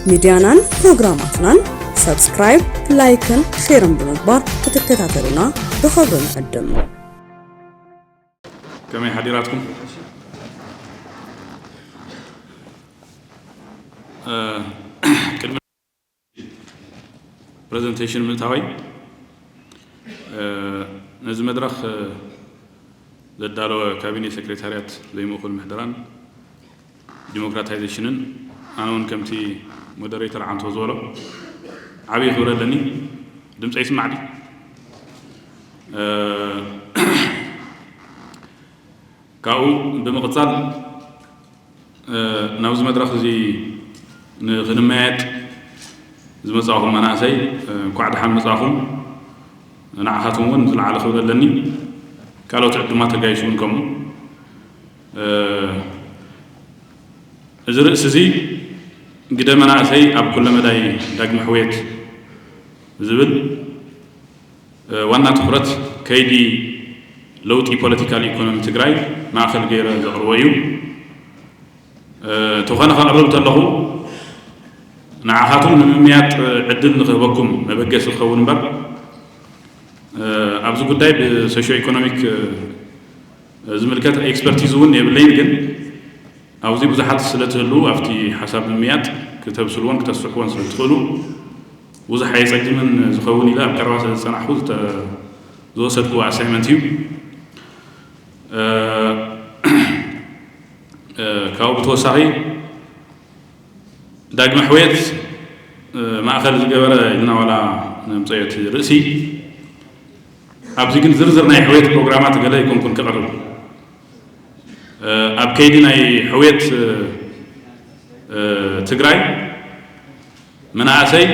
ሚድያናን ፕሮግራማትናን ሳብስክራይብ፣ ላይክን ሼርን ብምግባር ክትከታተሉና ብኽብሪ ንዕድም። ከመይ ሓዲራትኩም? እ፣ ቅድሚ ፕሬዘንቴሽን ምእታወይ፣ እ፣ ነዚ መድረኽ፣ እ፣ ዘዳለወ ካቢኔ ሴክሬታርያት ዘይምእኩል ምሕደራን ዲሞክራታይዜሽንን፣ ኣነ እውን ከምቲ ሞደሬተር ዓንቶ ዝበሎ ዓብዪ ክብሪ ኣለኒ። ድምፀይ ይስማዕ ድዩ? እ፣ ካብኡ ብምቕፃል፣ እ፣ ናብዚ መድረኽ እዚ ንኽንመያየጥ ዝመፃኹም መናእሰይ፣ እ፣ እንኳዕ ደሓን መፃኹም። ንዓኻትኩም እውን ዝለዓለ ክብሪ ኣለኒ። ካልኦት ዕዱማት ተጋይሹ እውን ከምኡ። እ፣ እዚ ርእሲ እዚ ግደ መናእሰይ ኣብ ኩለ መዳይ ዳግመ ሕውየት ዝብል፣ እ፣ ዋና ትኹረት ከይዲ ለውጢ ፖለቲካል ኢኮኖሚ ትግራይ ማእኸል ገይረ ዘቕርቦ እዩ። እ፣ እንተኾነ ከቕርብ እንተለኹ ንዓኻትኩም ንምምያጥ ዕድል ንኽህበኩም መበገሲ ክኸውን እምበር፣ እ፣ ኣብዚ ጉዳይ ብሶሽዮ ኢኮኖሚክ፣ እ፣ ዝምልከት ኤክስፐርቲዝ እውን የብለይን፣ ግን ኣብዚ ብዙሓት ስለ ትህልዉ ኣብቲ ሓሳብ ምምያጥ ክተብስልዎን ክተስፍሕዎን ስለ ትኽእሉ ብዙሕ ኣየፀግምን ዝኸውን ኢለ ኣብ ቀረባ ስለ ዝፀናሕኩ ዝተ-፣ ዝወሰድኩዎ ኣሳይመንት እዩ። እ፣ እ፣ ካብኡ ብተወሳኺ ዳግመ ሕውየት፣ እ፣ ማእኸል ዝገበረ ኢልና ዋላ ነምፀዮ እቲ ርእሲ፣ ኣብዚ ግን ዝርዝር ናይ ሕውየት ፕሮግራማት ገለ ኣይኮንኩን ክቕርብ። እ፣ ኣብ ከይዲ ናይ ሕውየት፣ እ፣ እ፣ ትግራይ መናእሰይ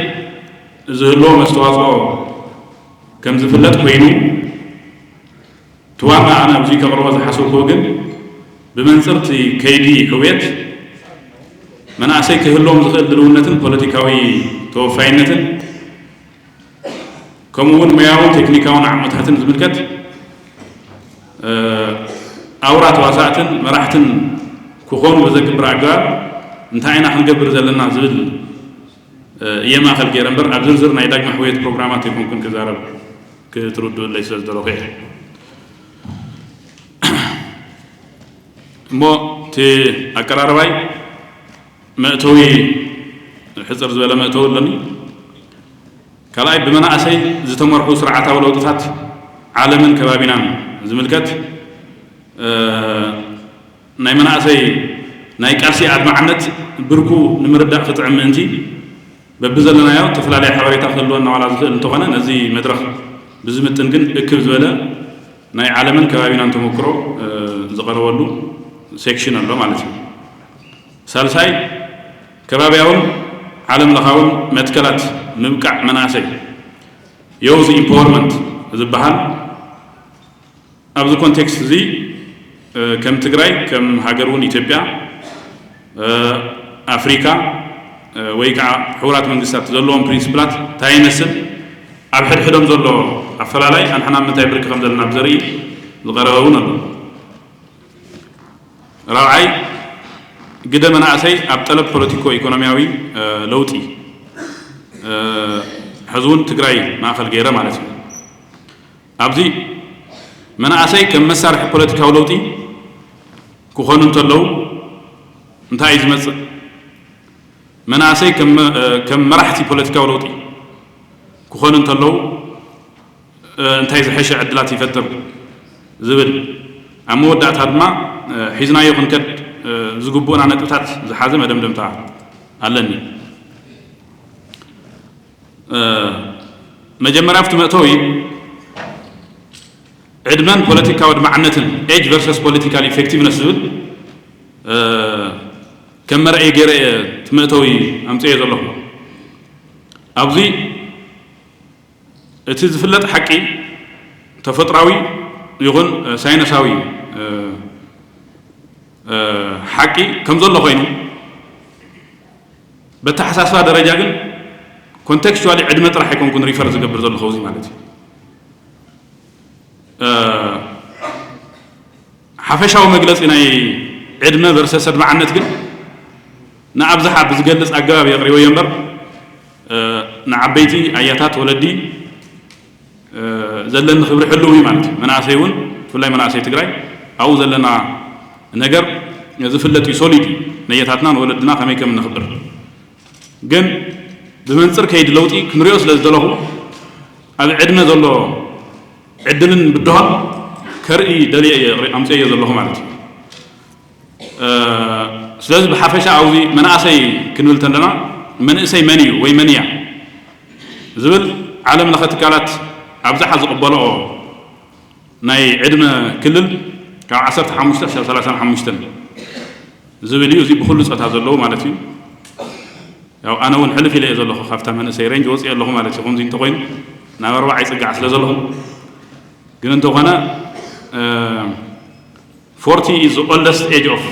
ዝህልዎም ኣስተዋፅኦ ከም ዝፍለጥ ኮይኑ፣ እቲ ዋና ኣነ ኣብዚ ከቕርቦ ዝሓሰብኩዎ ግን ብመንፅር እቲ ከይዲ ሕውየት መናእሰይ ክህልዎም ዝኽእል ድልውነትን ፖለቲካዊ ተወፋይነትን ከምኡ እውን ሞያውን ቴክኒካውን ዓቕምታትን ዝምልከት፣ እ፣ ኣውራ ተዋሳእትን መራሕትን ክኾኑ ብዘግብር ኣገባብ እንታይ ኢና ክንገብር ዘለና ዝብል፣ እ፣ እየ ማእኸል ገይረ እምበር ኣብ ዝርዝር ናይ ዳግመ ሕውየት ፕሮግራማት ኣይኮንኩን ክዛረብ ክትርድኡለይ ስለ ዝደለኹ እየ። እሞ እቲ ኣቀራርባይ መእተዊ ሕፅር ዝበለ መእተዊ ኣለኒ። ካልኣይ ብመናእሰይ ዝተመርሑ ስርዓታዊ ለውጥታት ዓለምን ከባቢናን ዝምልከት፣ እ፣ ናይ መናእሰይ ናይ ቃልሲ ኣድማዕነት ብርኩ ንምርዳእ ክጥዕም ምእንቲ በብዘለናዮ ዝተፈላለየ ሓበሬታ ክህልወና ዋላ ዝኽእል እንተኾነ ነዚ መድረኽ ብዝምጥን ግን እክብ ዝበለ ናይ ዓለምን ከባቢናን ተመክሮ፣ እ፣ ዝቐረበሉ ሴክሽን ኣሎ ማለት እዩ። ሳልሳይ ከባቢያውን ዓለም ለኻውን መትከላት ምብቃዕ መናእሰይ፣ ዮዝ ኢምፓወርመንት ዝበሃል ኣብዚ ኮንቴክስት እዚ፣ እ፣ ከም ትግራይ ከም ሃገር እውን ኢትዮጵያ፣ እ፣ ኣፍሪካ፣ እ፣ ወይ ከዓ ሕቡራት መንግስታት ዘለዎም ፕሪንስፕላት እንታይ ይመስል፣ ኣብ ሕድሕዶም ዘሎ ኣፈላላይ ኣንሕና ምንታይ ብርኪ ከም ዘለና ብዘርኢ ዝቐረበ እውን ኣሎ። ራብዓይ ግደ መናእሰይ ኣብ ጠለብ ፖለቲኮ ኢኮኖሚያዊ፣ እ፣ ለውጢ፣ እ፣ ሕዚ እውን ትግራይ ማእኸል ገይረ ማለት እዩ። ኣብዚ መናእሰይ ከም መሳርሒ ፖለቲካዊ ለውጢ ክኾኑ እንተለዉ እንታይ እዩ ዝመፅእ? መናእሰይ ከም መ-፣ እ፣ ከም መራሕቲ ፖለቲካዊ ለውጢ ክኾኑ እንተለዉ፣ እ፣ እንታይ ዝሐሸ ዕድላት ይፈጥር ዝብል፣ ኣብ መወዳእታ ድማ፣ እ፣ ሒዝናዮ ክንከድ፣ እ፣ ዝግብኡና ነጥብታት ዝሓዘ መደምደምታ ኣለኒ። እ፣ መጀመርያ ኣብቲ መእተዊ ዕድመን ፖለቲካዊ ኣድማዕነትን፣ ኤጅ ቨርሰስ ፖለቲካል ኢፌክቲቭነስ ዝብል፣ እ፣ ከም መርኣዪ ገይረ እየ እቲ መእተዊ ኣምፅኤ ዘለኹ። ኣብዚ እቲ ዝፍለጥ ሓቂ ተፈጥራዊ ይኹን፣ እ፣ ሳይነሳዊ፣ እ፣ እ፣ ሓቂ ከም ዘሎ ኮይኑ፣ በተሓሳስባ ደረጃ ግን ኮንቴክስቹዋሊ ዕድመ ጥራሕ ኣይኮንኩን ሪፈር ዝገብር ዘለኹ እዚ ማለት እዩ። እ፣ ሓፈሻዊ መግለፂ ናይ ዕድመ ቨርሰስ ኣድማዕነት ግን ንኣብዝሓ ብዝገልጽ ኣገባብ የቕሪበዮ እምበር፣ እ፣ ንዓበይቲ ኣያታት ወለዲ፣ እ፣ ዘለኒ ክብሪ ሕልው እዩ ማለት እዩ። መናእሰይ እውን፣ ብፍላይ መናእሰይ ትግራይ፣ ኣብኡ ዘለና ነገር ዝፍለጥ እዩ፣ ሶሊድ እዩ። ነየታትና ንወለድና ከመይ ከም እነኽብር። ግን ብመንጽር ከይዲ ለውጢ ክንሪኦ ስለ ዝደለኹ፣ ኣብ ዕድመ ዘሎ ዕድልን ብድሆን ከርኢ ደልየ እየ ኣምፅኤዮ ዘለኹ ማለት እዩ። እ፣ ስለዚ ብሓፈሻ ኣብዚ መናእሰይ ክንብል ተለና፣ መንእሰይ መን እዩ ወይ መን እያ ዝብል ዓለም ለኸ ትካላት ኣብዝሓ ዝቕበልኦ ናይ ዕድመ ክልል ካብ ዓሰርተ ሓሙሽተ ክሳብ ሰላሳን ሓሙሽተን ዝብል እዩ። እዚ ብኹሉ ጾታ ዘለዉ ማለት እዩ። ያው ኣነ እውን ሕልፍ ኢለ እየ ዘለኹ፣ ካብታ መንእሰይ ሬንጅ ወፂኤ ኣለኹ ማለት እዩ። ከምዚ እንተኾይኑ ናብ ኣርባዓ ይፅጋዕ ስለ ዘለኹ፣ ግን እንተኾነ፣ እ፣ ፎርቲ is the oldest age of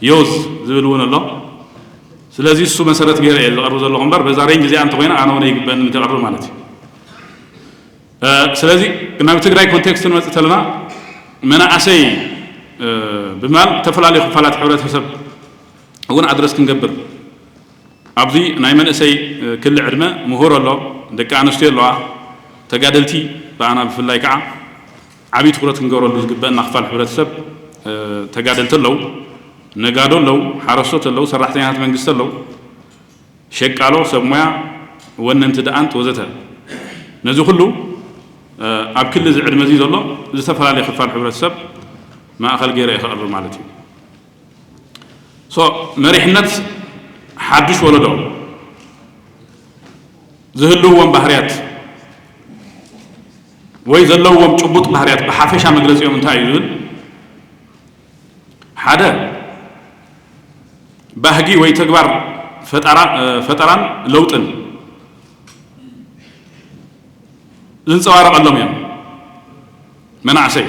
youth ዝብል እውን ኣሎ። ስለዚ እሱ መሰረት ገይረ እየ ዝቐርብ ዘለኹ እምበር፣ በዛ ሬንጅ እዚኣ እንተኾይነ ኣነ እውን ይግበእኒ ክቐርብ ማለት እዩ። እ፣ ስለዚ ናብ ትግራይ ኮንቴክስት ንመፅእ ተለና፣ መናእሰይ፣ እ፣ ብማል ዝተፈላለዩ ክፋላት ሕብረተሰብ እውን ኣድረስ ክንገብር፣ ኣብዚ ናይ መንእሰይ፣ እ፣ ክሊ ዕድመ ምሁር ኣሎ፣ ደቂ ኣንስትዮ ኣለዋ፣ ተጋደልቲ ብኣና ብፍላይ ከዓ ዓብዪ ትኩረት ክንገብረሉ ዝግበአና ክፋል ሕብረተሰብ፣ እ፣ ተጋደልቲ ኣለዉ፣ ነጋዶ ኣለዉ፣ ሓረስቶት ኣለዉ፣ ሰራሕተኛታት መንግስቲ ኣለዉ፣ ሸቃሎ፣ ሰብ ሞያ፣ ወነንቲ ደኣንት ወዘተ። ነዚ ኩሉ፣ እ፣ ኣብ ክሊ እዚ ዕድመ እዚ ዘሎ ዝተፈላለየ ክፋል ሕብረተሰብ ማእኸል ገይረ እየ ክቐርብ ማለት እዩ። ሶ፣ መሪሕነት ሓድሽ ወለዶ ዝህልውዎም ባህርያት ወይ ዘለውዎም ጭቡጥ ባህርያት ብሓፈሻ መግለፂኦም እንታይ እዩ ዝብል፣ ሓደ፣ ባህጊ ወይ ተግባር ፈጠራ-፣ እ፣ ፈጠራን ለውጥን ዝንፀባረቐሎም እዮም። መናእሰይ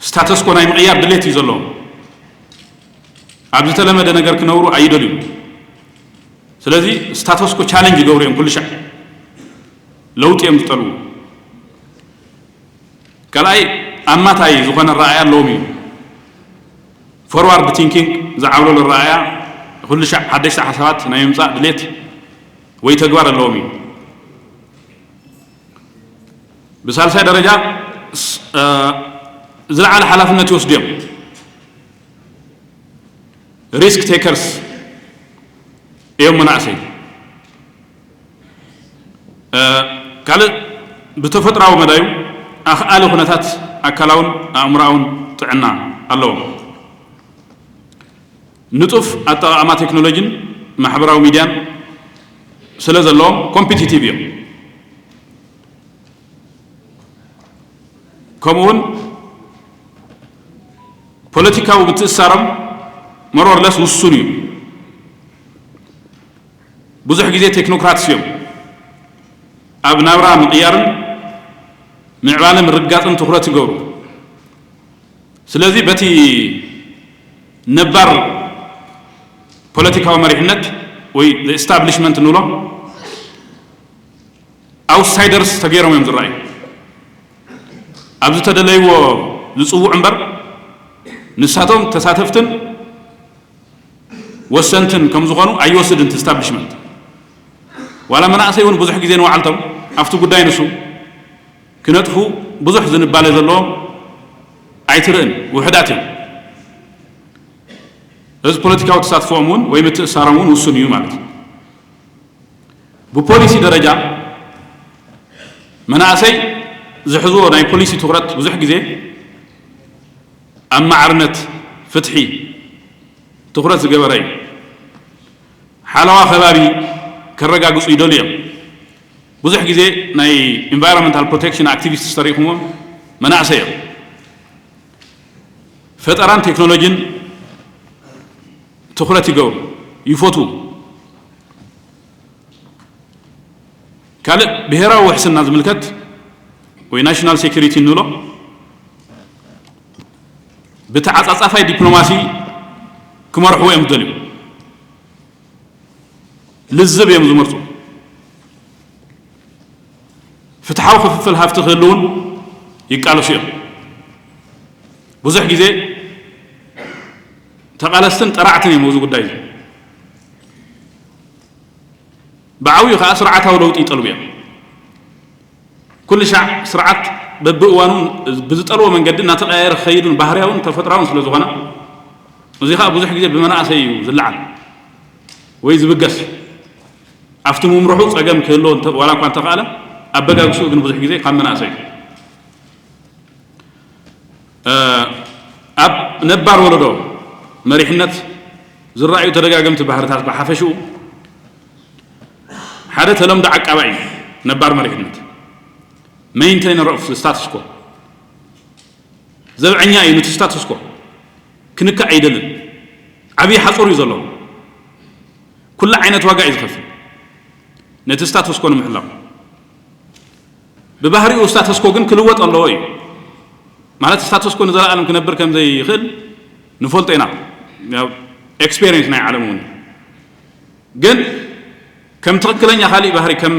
ስታተስኮ ናይ ምቕያር ድሌት እዩ ዘለዎም። ኣብ ዝተለመደ ነገር ክነብሩ ኣይደልዩን። ስለዚ ስታተስኮ ቻለንጅ ይገብሩ እዮም፣ ኩሉ ሻዕ ለውጢ እዮም ዝጠልቡ። ካልኣይ፣ ኣማታይ ዝኾነ ረኣያ ኣለዎም እዩ። ፎርዋርድ ቲንኪንግ ዝዓብለሉ ረኣያ፣ ኩሉ ሻዕ ሓደሽቲ ሓሳባት ናይ ምምፃእ ድሌት ወይ ተግባር ኣለዎም እዩ። ብሳልሳይ ደረጃ፣ ስ-፣ እ፣ ዝለዓለ ሓላፍነት ይወስዱ እዮም። ሪስክ ቴከርስ እዮም መናእሰይ። እ፣ ካልእ፣ ብተፈጥራዊ መዳዩ ኣኽኣሊ ኩነታት ኣካላውን ኣእምሮኣውን ጥዕና ኣለዎም። ንጡፍ ኣጠቓቕማ ቴክኖሎጂን ማሕበራዊ ሚድያን ስለ ዘለዎም ኮምፒቲቲቭ እዮም። ከምኡውን ፖለቲካዊ ምትእስሳሮም መሮርለስ ውሱን እዩ። ብዙሕ ግዜ ቴክኖክራትስ እዮም። ኣብ ናብራ ምቕያርን ምዕባለ ምርግጋፅን ትኹረት ይገብሩ። ስለዚ በቲ ነባር ፖለቲካዊ መሪሕነት ወይ ኤስታብሊሽመንት ንብሎ ኣውትሳይደርስ ተገይሮም እዮም ዝረኣዩ። ኣብ ዝተደለይዎ ዝፅውዑ እምበር ንሳቶም ተሳተፍትን ወሰንትን ከም ዝኾኑ ኣይወስድን እቲ ኤስታብሊሽመንት። ዋላ መናእሰይ እውን ብዙሕ ግዜ ንባዕልቶም ኣብቲ ጉዳይ ንሱ ክነጥፉ ብዙሕ ዝንባለ ዘለዎም ኣይትርእን፣ ውሑዳት እዮም። እዚ ፖለቲካዊ ተሳትፎኦም እውን ወይ ምትእሳሮም እውን ውሱን እዩ ማለት እዩ። ብፖሊሲ ደረጃ መናእሰይ ዝሕዝዎ ናይ ፖሊሲ ትኹረት ብዙሕ ግዜ ኣብ ማዕርነት፣ ፍትሒ ትኹረት ዝገበረ እዩ። ሓለዋ ከባቢ ከረጋግፁ ይደልዩ እዮም። ብዙሕ ግዜ ናይ ኢንቫይሮንመንታል ፕሮቴክሽን ኣክቲቪስት ተሪእኹምዎም መናእሰይ እዮም። ፈጠራን ቴክኖሎጂን ትኹረት ይገብሩ፣ ይፈትዉ። ካልእ ብሄራዊ ውሕስና ዝምልከት ወይ ናሽናል ሴኩሪቲ እንብሎ ብተዓጻጻፋይ ዲፕሎማሲ ክመርሕዎ እዮም ዝደልዩ። ልዝብ እዮም ዝመርጹ። ፍትሓዊ ክፍፍል ሃፍቲ ክህልውን ይቃለሱ እዮም። ብዙሕ ግዜ ተቓለስትን ጠራዕትን እዮም ኣብዚ ጉዳይ እዚ። ብዓብዩ ከዓ ስርዓታዊ ለውጢ ይጠልቡ እዮም። ኩሉ ሻዕ ስርዓት በብእዋኑ ብዝጠልቦ መንገዲ እናተቐያየረ ክኸይድን ባህርያውን ተፈጥራውን ስለ ዝኾነ፣ እዚ ከዓ ብዙሕ ግዜ ብመናእሰይ እዩ ዝለዓል ወይ ዝብገስ። ኣብቲ ምምርሑ ፀገም ክህልዎ እንተ- ዋላ እኳ እንተኸኣለ፣ ኣበጋግስኡ ግን ብዙሕ ግዜ ካብ መናእሰይ እዩ። ኣብ ነባር ወለዶ መሪሕነት ዝረኣዩ ተደጋገምቲ ባህርታት ብሓፈሽኡ ሓደ ተለምዶ ዓቃባይ እዩ። ነባር መሪሕነት፣ maintainer of status quo፣ ዘብዐኛ እዩ። ነቲ status quo ክንክእ ኣይደልን። ዓብዪ ሓፁር እዩ ዘለዎ። ኩሉ ዓይነት ዋጋ እዩ ዝኸፍል ነቲ status quo ንምሕላው። ብባህሪኡ status quo ግን ክልወጥ ኣለዎ እዩ። ማለት status quo ንዘለኣለም ክነብር ከም ዘይኽእል ንፈልጦ ኢና። ያው experience ናይ ዓለም እውን። ግን ከም ትኽክለኛ ካሊእ ባህሪ፣ ከም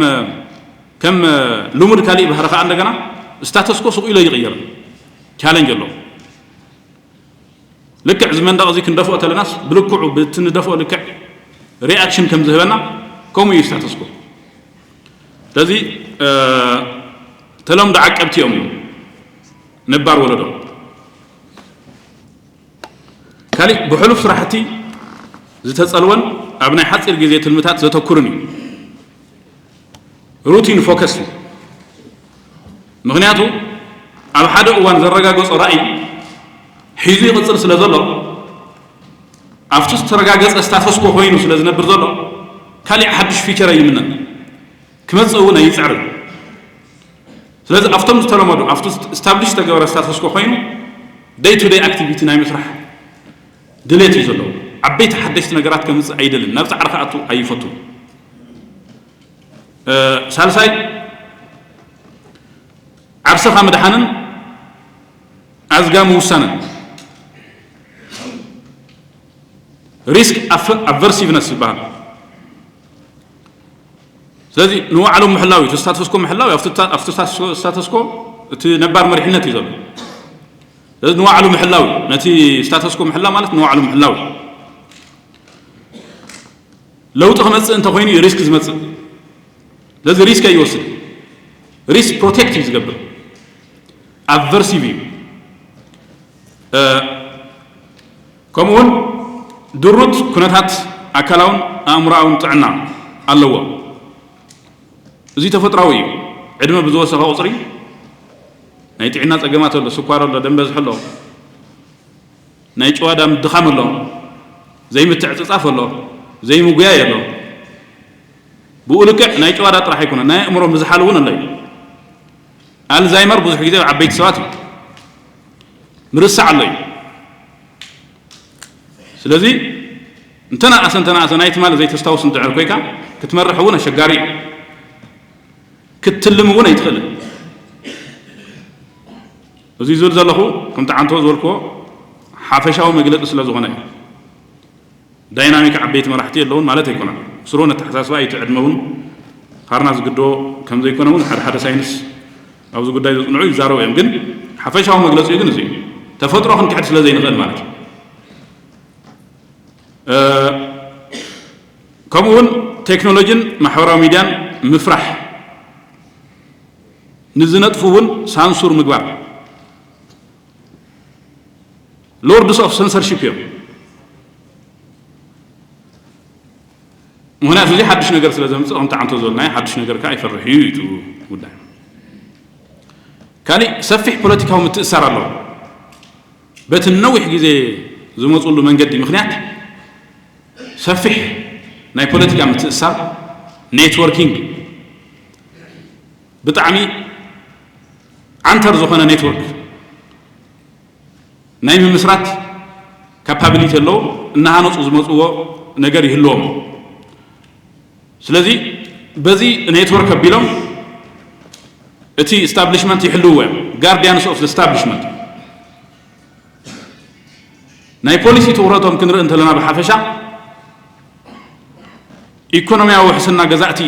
ከም ልሙድ ካሊእ ባህሪ ከዓ እንደገና status quo ስቕ ኢሎ ይቕየር። Challenge ኣለዎ። ልክዕ እዚ መንደቕ እዚ ክንደፍኦ ተለናስ ብልክዑ ብትንደፍኦ ልክዕ reaction ከም ዝህበና ከምኡ እዩ status quo። ስለዚ ተለምዶ ዓቀብቲ እዮም ነባር ወለዶ። ካሊእ ብሕሉፍ ስራሕቲ ዝተፀልወን ኣብ ናይ ሓፂር ግዜ ትልምታት ዘተኩርን እዩ። Routine focus እዩ። ምኽንያቱ ኣብ ሓደ እዋን ዘረጋገጾ ራእይ ሒዙ ይቕጽል ስለ ዘሎ፣ ኣብቲ ዝተረጋገጸ status quo ኮይኑ ስለ ዝነብር ዘሎ፣ ካሊእ ሓድሽ feature ኣይምነን። ክመጽእ እውን ኣይጽዕርን። ስለዚ ኣብቶም ዝተለመዱ፣ ኣብቲ establish ዝተገበረ status quo ኮይኑ day to day activity ናይ ምስራሕ ድሌት እዩ ዘለዎ። ዓበይቲ ሓደሽቲ ነገራት ከምጽእ ኣይደልን። ናብ ጻዕሪ ክኣቱ ኣይፈቱን። ሳልሳይ፣ ዓርስኻ ምድሓንን ኣዝጋሚ ውሳነን፣ risk aversiveness ይበሃል። ስለዚ ንባዕሉ ምሕላው እዩ። እቲ status quo ምሕላው እዩ። ኣብቲ status quo እቲ ነባር መሪሕነት እዩ ዘሎ። ስለዚ ንባዕሉ ምሕላው እዩ። ነቲ status quo ምሕላው ማለት ንባዕሉ ምሕላው እዩ። ለውጢ ክመፅእ እንተኮይኑ እዩ risk ዝመፅእ። ስለዚ risk ኣይወስድ። Risk protect እዩ ዝገብር። Aversive እዩ። ከምኡውን ድሩት ኩነታት ኣካላውን ኣእምሮኣውን ጥዕና ኣለዎ። እዚ ተፈጥራዊ እዩ። ዕድመ ብዝወሰኸ ቁፅሪ ናይ ጥዕና ፀገማት ኣሎ። ስኳር ኣሎ፣ ደም በዝሒ ኣሎ፣ ናይ ጭዋዳ ምድኻም ኣሎ፣ ዘይምትዕፅፃፍ ኣሎ፣ ዘይምጉያይ ኣሎ። ብኡ ልክዕ ናይ ጭዋዳ ጥራሕ ኣይኮነን፣ ናይ ኣእምሮ ምዝሓል እውን ኣሎ እዩ። ኣልዛይመር ብዙሕ ግዜ ኣብ ዓበይቲ ሰባት እዩ። ምርሳዕ ኣሎ እዩ። ስለዚ እንተነኣሰ እንተነኣሰ ናይ ትማሊ ዘይተስታውስ እንድሕር ኮይካ ክትመርሕ እውን ኣሸጋሪ እዩ። ክትትልም እውን ኣይትኽእልን። እዚ ዝብል ዘለኹ ከምቲ ዓንቶ ዝበልክዎ ሓፈሻዊ መግለፂ ስለ ዝኾነ እዩ። ዳይናሚክ ዓበይቲ መራሕቲ የለውን ማለት ኣይኮነን። ስሩን ኣተሓሳስባ እቲ ዕድመ እውን ካርና ዝግድኦ ከም ዘይኮነ እውን ሓደ ሓደ ሳይንስ ኣብዚ ጉዳይ ዘፅንዑ ይዛረቡ እዮም። ግን ሓፈሻዊ መግለፂኡ ግን እዚ እዩ። ተፈጥሮ ክንክሕድ ስለ ዘይንኽእል ማለት እዩ። ከምኡ እውን ቴክኖሎጂን ማሕበራዊ ሚድያን ምፍራሕ፣ ንዝነጥፉ እውን ሳንሱር ምግባር። Lords of censorship እዮም። ምክንያቱ እዚ ሓድሽ ነገር ስለ ዘምፅእ ከምቲ ዓንቶ ዝበልናዮ ሓድሽ ነገር ከዓ ይፈርሕ እዩ እቲ ጉዳይ። ካሊእ ሰፊሕ ፖለቲካዊ ምትእሳር ኣለዎ። በቲ ነዊሕ ግዜ ዝመፅሉ መንገዲ ምክንያት ሰፊሕ ናይ ፖለቲካ ምትእሳር፣ networking፣ ብጣዕሚ ዓንተር ዝኾነ network ናይ ምምስራት capability ኣለዎ። እናሃነፁ ዝመፅዎ ነገር ይህልዎም። ስለዚ በዚ network ኣቢሎም እቲ establishment ይሕልውዎ እዮም። Guardians of the establishment። ናይ ፖሊሲ ትኹረቶም ክንርኢ እንተለና ብሓፈሻ ኢኮኖሚያዊ ውሕስና ገዛእቲ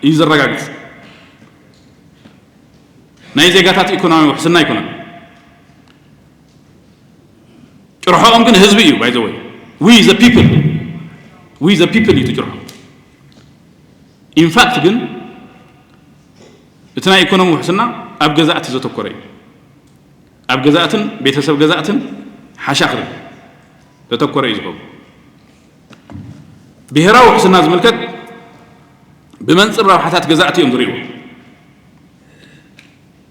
እዩ ዘረጋግፅ። ናይ ዜጋታት ኢኮኖሚያዊ ውሕስና ኣይኮነን። ጭርሖኦም ግን ህዝቢ እዩ። By the way፣ We the people, we the people እዩ እቲ ጭርሖ። ኢንፋክት ግን እቲ ናይ ኢኮኖሚ ውሕስና ኣብ ገዛእቲ ዘተኮረ እዩ። ኣብ ገዛእትን ቤተሰብ ገዛእትን ሓሻኽርን ዘተኮረ እዩ ዝኸውን። ብሄራዊ ውሕስና ዝምልከት ብመንፅር ረብሓታት ገዛእቲ እዮም ዝርእይዎ።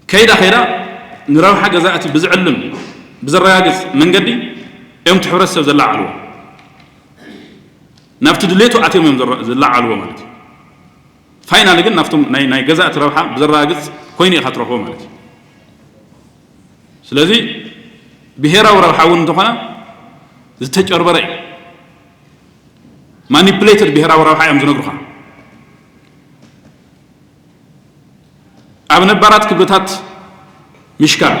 ከይዳ ከይዳ ንረብሓ ገዛእቲ ብዝዕልም ብዘረጋግፅ መንገዲ እዮም እቲ ሕብረተሰብ ዘላዓልዎ። ናብቲ ድሌቱ ኣትዮም እዮም ዘረ- ዝላዓልዎ ማለት እዩ። ፋይናሊ ግን ናብቶም ናይ ናይ ገዛእቲ ረብሓ ብዘረጋግፅ ኮይኑ ኢኻ ትረኽቦ ማለት እዩ። ስለዚ ብሄራዊ ረብሓ እውን እንተኾነ ዝተጨርበረ እዩ። ማኒፕሌትድ ብሄራዊ ረብሓ እዮም ዝነግሩኻ። ኣብ ነባራት ክብርታት ምሽካል፣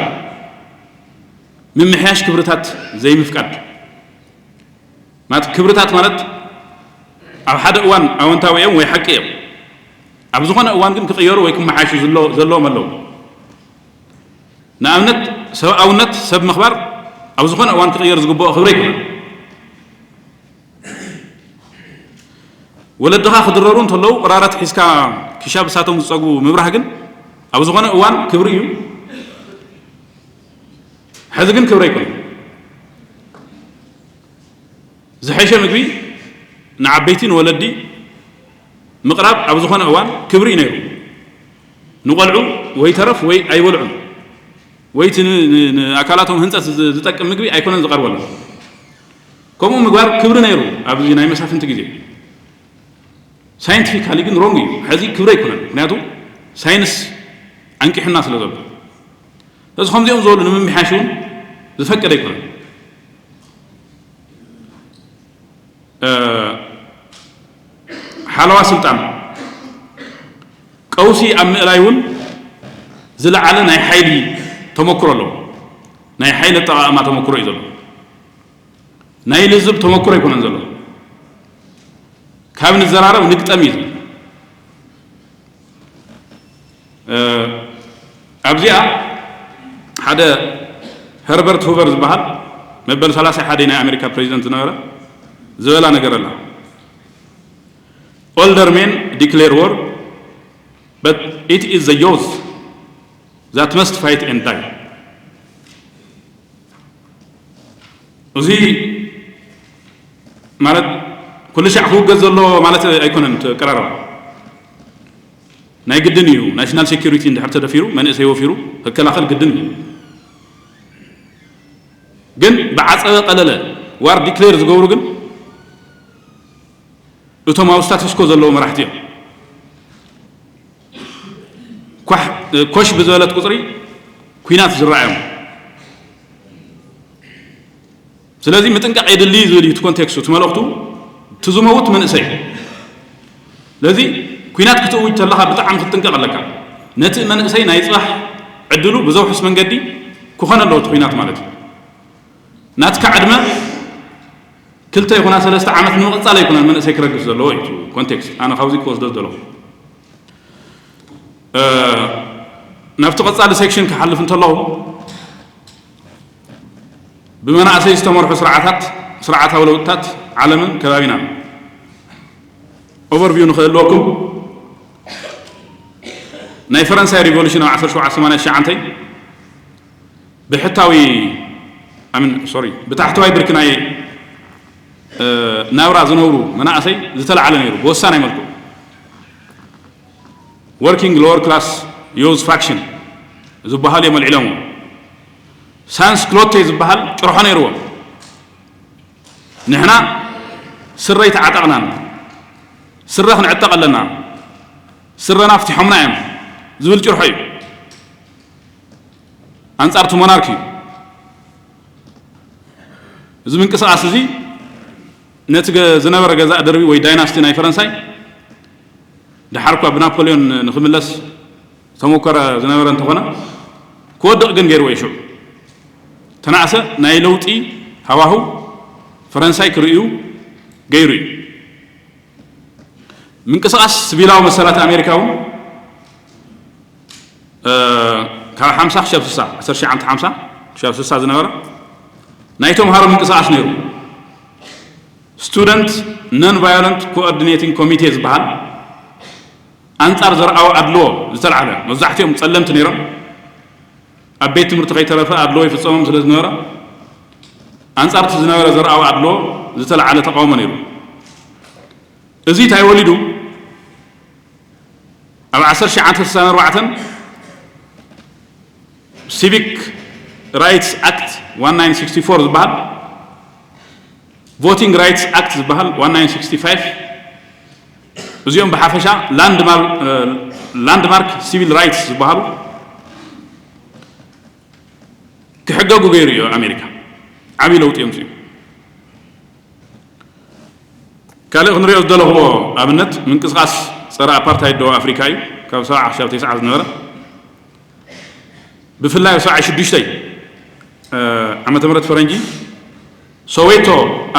ምምሕያሽ ክብርታት ዘይምፍቃድ። ማለት ክብርታት ማለት ኣብ ሓደ እዋን ኣወንታዊ እዮም ወይ ሓቂ እዮም። ኣብ ዝኾነ እዋን ግን ክቕየሩ ወይ ክመሓሹ ዝሎ- ዘለዎም ኣለዉ። ንኣብነት ሰብኣውነት፣ ሰብ ምኽባር ኣብ ዝኾነ እዋን ክቕየር ዝግብኦ ክብሪ ኣይኮነን። ወለድኻ ክድረሩ እንተለዉ ቅራረት ሒዝካ ክሻብ እሳቶም ዝፀጉ ምብራህ ግን ኣብ ዝኾነ እዋን ክብሪ እዩ። ሕዚ ግን ክብሪ ኣይኮነን። ዝሐሸ ምግቢ ንዓበይቲ ንወለዲ ምቕራብ ኣብ ዝኾነ እዋን ክብሪ እዩ ነይሩ። ንቆልዑ ወይ ተረፍ ወይ ኣይበልዑን ወይ እቲ ን- ን- ንኣካላቶም ህንፀት ዝ- ዝጠቅም ምግቢ ኣይኮነን ዝቐርበሎም። ከምኡ ምግባር ክብሪ ነይሩ ኣብዚ ናይ መሳፍንቲ ግዜ። ሳይንቲፊካሊ ግን ሮንግ እዩ። ሕዚ ክብሪ ኣይኮነን፣ ምክንያቱ ሳይንስ ኣንቂሑና ስለ ዘሎ። ስለዚ ከምዚኦም ዝበሉ ንምምሕያሽ እውን ዝፈቅድ ኣይኮነን። እ፣ ሓለዋ ስልጣን ቀውሲ ኣብ ምእላይ እውን ዝለዓለ ናይ ሓይሊ ተመክሮ ኣለዎ። ናይ ሓይሊ ኣጠቓቕማ ተመክሮ እዩ ዘሎ። ናይ ልዝብ ተመክሮ ኣይኮነን ዘሎ። ካብ ንዘራረብ ንግጠም እዩ ዝብል። እ፣ ኣብዚኣ ሓደ ሀርበርት ሁቨር ዝበሃል መበል ሰላሳ ሓደ ናይ ኣሜሪካ ፕሬዚደንት ዝነበረ ዝበላ ነገር ኣላ። Older men declare war, but it is the youth that must fight and die. እዚ ማለት ኩሉ ሻዕ ክውገዝ ዘሎ ማለት ኣይኮነን። እቲ ኣቀራርባ ናይ ግድን እዩ። ናሽናል ሴኩሪቲ እንድሕር ተደፊሩ መንእሰይ ወፊሩ ክከላኸል ግድን እዩ። ግን ብዓፀበ ቀለለ ዋር ዲክሌር ዝገብሩ ግን እቶም ኣብ ስታተስኮ ዘለዉ መራሕቲ እዮም። ኳሕ- ኮሽ ብዝበለት ቁፅሪ ኩናት ዝረኣዮም። ስለዚ ምጥንቃቕ የድሊ ዝብል እዩ እቲ ኮንቴክስቱ፣ እቲ መልእኽቱ። እቲ ዝመውት መንእሰይ። ስለዚ ኩናት ክትእውጅ ተለኻ ብጣዕሚ ክትጥንቀቕ ኣለካ። ነቲ መንእሰይ ናይ ፅባሕ ዕድሉ ብዘውሕስ መንገዲ ክኾን ኣለዎ እቲ ኩናት ማለት እዩ። ናትካ ዕድመ ክልተ ይኹና ሰለስተ ዓመት ንምቕፃል ኣይኮነን መንእሰይ ክረግፍ ዘለዎ እዩ እቲ ኮንቴክስት። ኣነ ካብዚ ክወስዶ ዝደለኹ። እ፣ ናብቲ ቀጻሊ ሴክሽን ክሓልፍ እንተለኹ፣ ብመናእሰይ ዝተመርሑ ስርዓታት፣ ስርዓታዊ ለውጥታት ዓለምን ከባቢናን ኦቨርቪው ንኽህልወኩም፣ ናይ ፈረንሳይ ሪቮሉሽን ኣብ ዓሰርተ ሸውዓተ ሰማንያ ትሽዓተ ብሕታዊ ኣሚን ሶሪ ብታሕተዋይ ብርኪ ናይ እ፣ ናብራ ዝነብሩ መናእሰይ ዝተላዓለ ነይሩ። ብወሳናይ መልክዑ ወርኪንግ ሎወር ክላስ ዮዝ ፋክሽን ዝበሃሉ እዮም ኣልዒሎምዎ። ሳንስ ክሎቴ ዝበሃል ጭርሖ ነይርዎም። ንሕና ስረ ኣይተዓጠቕናን፣ ስረ ክንዕጠቕ ኣለና፣ ስረና ፍቲሖምና እዮም ዝብል ጭርሖ እዩ። ኣንጻር እቲ ሞናርኪ እዩ። እዚ ምንቅስቓስ እዚ ነቲ ገ- ዝነበረ ገዛእ ደርቢ ወይ ዳይናስቲ ናይ ፈረንሳይ፣ ደሓር እኳ ብናፖሊዮን ንኽምለስ ዝተሞከረ ዝነበረ እንተኾነ፣ ክወድቕ ግን ገይርዎ እዩ። ሽዑ ተናእሰ ናይ ለውጢ ሃዋህው ፈረንሳይ ክርእዩ ገይሩ እዩ። ምንቅስቓስ ሲቪላዊ መሰላት ኣሜሪካ እውን እ፣ ካብ ሓምሳ ክሻብ ስሳ፣ ዓሰርተ ትሽዓተ ሓምሳ ክሻብ ስሳ ዝነበረ ናይ ተምሃሮ ምንቅስቓስ ነይሩ። Student Non Violent Coordinating Committee ዝበሃል ኣንጻር ዘርኣዊ ኣድልዎ ዝተላዕለ፣ መብዛሕትኦም ጸለምቲ ነይሮም። ኣብ ቤት ትምህርቲ ከይተረፈ ኣድልዎ ይፍጸሞም ስለ ዝነበረ፣ ኣንጻር እቲ ዝነበረ ዘርኣዊ ኣድልዎ ዝተላዕለ ተቃውሞ ነይሩ። እዚ እንታይ ወሊዱ? ኣብ ዓሰርተ ትሽዓተ ስሳን ኣርባዕተን Civic Rights Act one nine sixty four ዝበሃል፣ Voting Rights Act ዝበሃል one nine sixty five፣ እዚኦም ብሓፈሻ ላንድማር-፣ እ፣ ላንድማርክ ሲቪል ራይትስ ዝበሃሉ ክሕገጉ ገይሩ እዩ ኣሜሪካ። ዓብዪ ለውጢ እዮም እዚኦም። ካልእ ክንሪኦ ዝደለኽዎ ኣብነት ምንቅስቓስ ጸረ ኣፓርታይድ ደቡብ ኣፍሪካ እዩ። ካብ ሰብዓ ክሳብ ተስዓ ዝነበረ፣ ብፍላይ ኣብ ሰብዓ ሽዱሽተ፣ እ፣ ዓመተ ምህረት ፈረንጂ፣ ሶዌቶ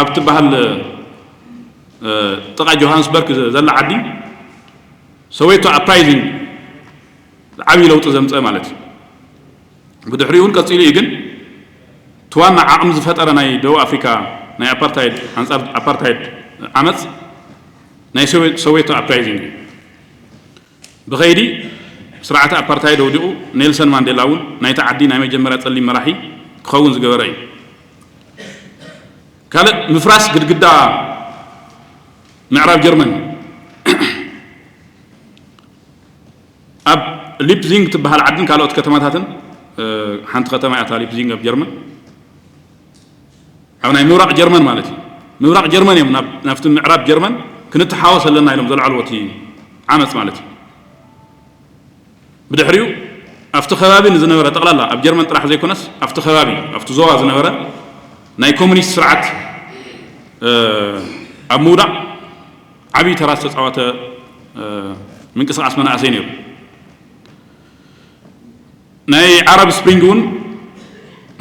ኣብ ትበሃል፣ እ፣ ጥቓ ጆሃንስበርግ ዘላ ዓዲ፣ ሶዌቶ ኣፕራይዚንግ ዓብዪ ለውጢ ዘምፀ ማለት እዩ። ብድሕሪኡ እውን ቀፂሉ እዩ፣ ግን እቲ ዋና ዓቕሚ ዝፈጠረ ናይ ደቡብ ኣፍሪካ ናይ ኣፓርታይድ፣ ኣንጻር ኣፓርታይድ ዓመፅ ናይ ሶዌ-፣ ሶዌቶ ኣፕራይዚንግ እዩ። ብኸይዲ ስርዓተ ኣፓርታይድ ወዲቑ፣ ኔልሰን ማንዴላ እውን ናይቲ ዓዲ ናይ መጀመርያ ጸሊም መራሒ ክኸውን ዝገበረ እዩ። ካልእ ምፍራስ ግድግዳ ምዕራብ ጀርመን፣ ኣብ ሊፕዚንግ ትበሃል ዓድን ካልኦት ከተማታትን፣ እ፣ ሓንቲ ከተማ እያ እታ ሊፕዚንግ ኣብ ጀርመን፣ ኣብ ናይ ምብራቕ ጀርመን ማለት እዩ። ምብራቕ ጀርመን እዮም ናብ-፣ ናብቲ ምዕራብ ጀርመን ክንተሓወስ ኣለና ኢሎም ዘልዓልዎ እቲ ዓመፅ ማለት እዩ። ብድሕሪኡ ኣብቲ ከባቢ ንዝነበረ፣ ጠቕላላ ኣብ ጀርመን ጥራሕ ዘይኮነስ፣ ኣብቲ ከባቢ፣ ኣብቲ ዞባ ዝነበረ ናይ ኮሙኒስት ስርዓት፣ እ፣ ኣብ ምውዳቕ ዓብዪ ተራ ዝተፃወተ፣ እ፣ ምንቅስቓስ መናእሰይ ነይሩ። ናይ ዓረብ ስፕሪንግ እውን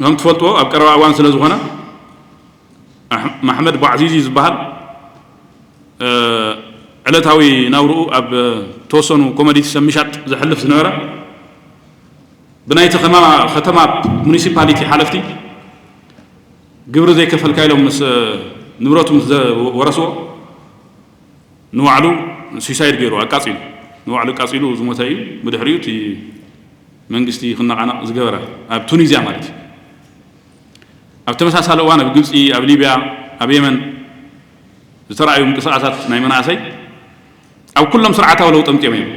ከም ትፈልጥዎ ኣብ ቀረባ እዋን ስለ ዝኾነ፣ ኣሕ-፣ ማሕመድ ቧዕዚዚ ዝበሃል፣ እ፣ ዕለታዊ ናብርኡ ኣብ ተወሰኑ ኮሞዲቲስ ኣብ ምሻጥ ዘሕልፍ ዝነበረ፣ ብናይቲ ከማ-፣ ከተማ ሙኒሲፓሊቲ ሓለፍቲ ግብሪ ዘይከፈልካ ኢሎም ምስ ንብረቱ ምስ ዘ-፣ ወረስዎ፣ ንባዕሉ ሱሳይድ ገይሩ ኣቃጺሉ፣ ንባዕሉ ኣቃጺሉ ዝሞተ እዩ። ብድሕሪኡ እቲ መንግስቲ ክነቓነቕ ዝገበረ፣ ኣብ ቱኒዝያ ማለት እዩ። ኣብ ተመሳሳሊ እዋን ኣብ ግብጺ፣ ኣብ ሊብያ፣ ኣብ የመን ዝተራእዩ ምንቅስቓሳት ናይ መናእሰይ ኣብ ኩሎም ስርዓታዊ ለውጢ ኣምጺኦም እዮም።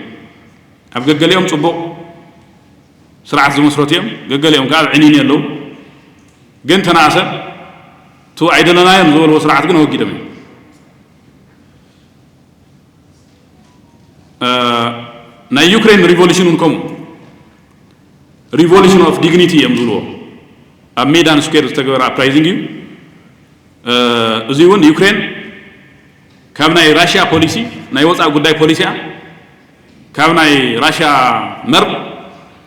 ኣብ ገገሊኦም ጽቡቕ ስርዓት ዝመስረቱ እዮም፣ ገገሊኦም ከዓ ኣብ ዕኒኒ ኣለዉ። ግን ተናእሰ፣ እቲ ኣይደለናዮን ዝበልዎ ስርዓት ግን ኣወጊዶም እዮም። እ፣ ናይ ዩክሬን ሪቮሉሽን እውን ከምኡ፣ ሪቮሉሽን ኦፍ ዲግኒቲ እዮም ዝብልዎ። ኣብ ሜዳን ስኩዌር ዝተገበረ ኣፕራይዚንግ እዩ። እ፣ እዚ እውን ዩክሬን ካብ ናይ ራሽያ ፖሊሲ፣ ናይ ወፃኢ ጉዳይ ፖሊሲኣ፣ ካብ ናይ ራሽያ መር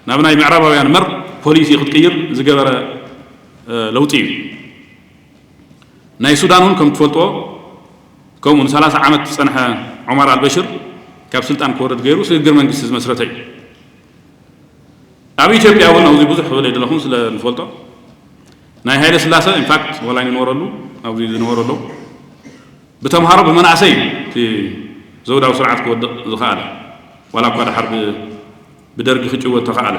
ናብ ናይ ምዕራባውያን መር ፖሊሲ ክትቅይር ዝገበረ፣ እ፣ ለውጢ እዩ። ናይ ሱዳን እውን ከም ትፈልጥዎ፣ ከምኡ ንሰላሳ ዓመት ዝጸንሐ ዑመር ኣልበሽር ካብ ስልጣን ክወርድ ገይሩ ስግግር መንግስቲ ዝመስረተ እዩ። ኣብ ኢትዮጵያ እውን ኣብዚ ብዙሕ ክብል ኣይደለኹን ስለ ንፈልጦ፣ ናይ ሃይለ ስላሰ ኢንፋክት ዋላ ኣይንነበረሉ፣ ኣብዚ ዝነበሩ ኣለዉ። ብተምሃሮ ብመናእሰይ እቲ ዘውዳዊ ስርዓት ክወድቕ ዝኸኣለ፣ ዋላ እኳ ድሓር ብ-፣ ብደርጊ ክጭወት ተኸኣለ።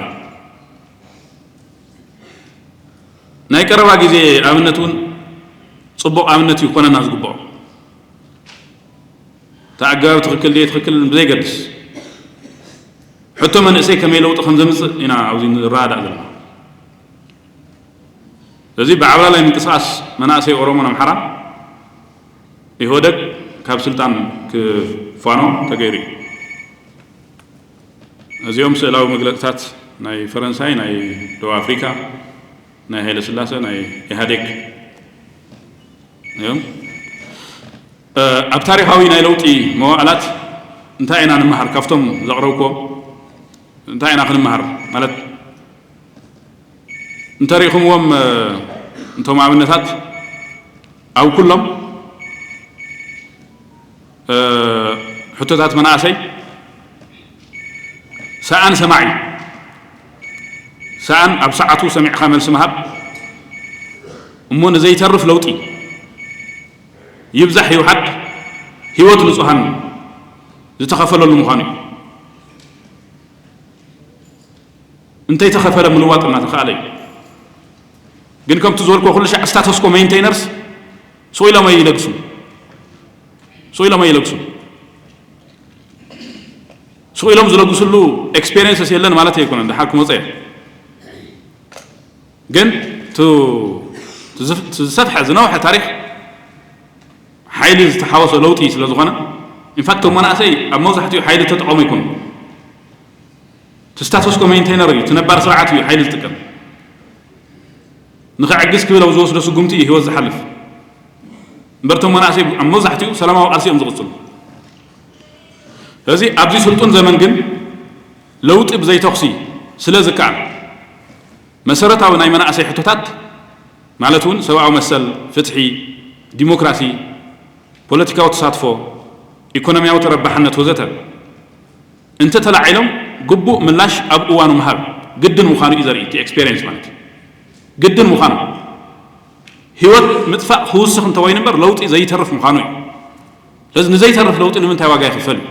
ናይ ቀረባ ግዜ ኣብነት እውን ጽቡቕ ኣብነት እዩ ክኾነና ዝግብኦ። እቲ ኣገባብ ትኽክል ድየ ትኽክል ብዘይገድስ፣ ሕቶ መንእሰይ ከመይ ለውጢ ከም ዘምጽእ ኢና ኣብዚ ንረዳዳእ ዘለና። እዚ ብዓብላላይ ምንቅስቓስ መናእሰይ ኦሮሞን ኣምሓራን ኢህወደግ ካብ ስልጣን ክፋኖ ተገይሩ እዩ። እዚኦም ስእላዊ መግለጽታት ናይ ፈረንሳይ፣ ናይ ደቡብ ኣፍሪካ፣ ናይ ሃይለ ስላሰ፣ ናይ ኢህኣዴግ እዮም። እ፣ ኣብ ታሪኻዊ ናይ ለውጢ መዋእላት እንታይ ኢና ንምሃር? ካብቶም ዘቕረብኩዎ እንታይ ኢና ክንምሃር? ማለት እንተሪእኹምዎም፣ እ፣ እንቶም ኣብነታት ኣብ ኩሎም፣ እ፣ ሕቶታት መናእሰይ ሰኣን ሰማዒ፣ ሰኣን ኣብ ሰዓቱ ሰሚዕካ መልሲ ምሃብ፣ እሞ ንዘይተርፍ ለውጢ ይብዛሕ ይውሓድ ህይወት ንጹሃን ዝተኸፈለሉ ምዃኑ እዩ። እንተይተኸፈለ ምልዋጥ እናተኻእለ እዩ። ግን ከምቲ ዝበልኩ ኩሉ ሻዕ ስታተስኮ ሜንቴይነርስ ስቕ ኢሎም ኣይለግሱን። ስቕ ኢሎም ኣይለግሱን። ስቕ ኢሎም ዝለግስሉ ኤክስፔሪንስስ የለን ማለት ኣይኮነን። ድሓር ክመፀ እየ። ግን እቲ ዝሰፍሐ ዝነውሐ ታሪክ ሓይሊ ዝተሓወሶ ለውጢ ስለ ዝኾነ ኢንፋክት እቶም መናእሰይ ኣብ መብዛሕትኡ ሓይሊ ተጠቐሙ ኣይኮኑ። እቲ ስታተስኮ ሜንቴይነር እዩ። እቲ ነባር ስርዓት እዩ ሓይሊ ዝጥቀም። ንኸዕግስ ክብል ኣብ ዝወስዶ ስጉምቲ እዩ ህይወት ዝሓልፍ። እምበር እቶም መናእሰይ ኣብ መብዛሕትኡ ሰላማዊ ቃልሲ እዮም ዝቕፅሉ። ስለዚ ኣብዚ ስልጡን ዘመን ግን ለውጢ ብዘይተኹሲ ስለ ዝከኣል መሰረታዊ ናይ መናእሰይ ሕቶታት ማለት እውን ሰብኣዊ መሰል፣ ፍትሒ፣ ዲሞክራሲ፣ ፖለቲካዊ ተሳትፎ፣ ኢኮኖሚያዊ ተረባሕነት ወዘተ እንተተላዒሎም ግቡእ ምላሽ ኣብ እዋኑ ምሃብ ግድን ምዃኑ እዩ ዘርኢ እቲ ኤክስፔሪንስ ማለት እዩ። ግድን ምዃኑ ህይወት ምጥፋእ ክውስኽ እንተወይኑ እምበር ለውጢ ዘይተርፍ ምዃኑ እዩ። ስለዚ ንዘይተርፍ ለውጢ ንምንታይ ዋጋ ይኽፈል እዩ?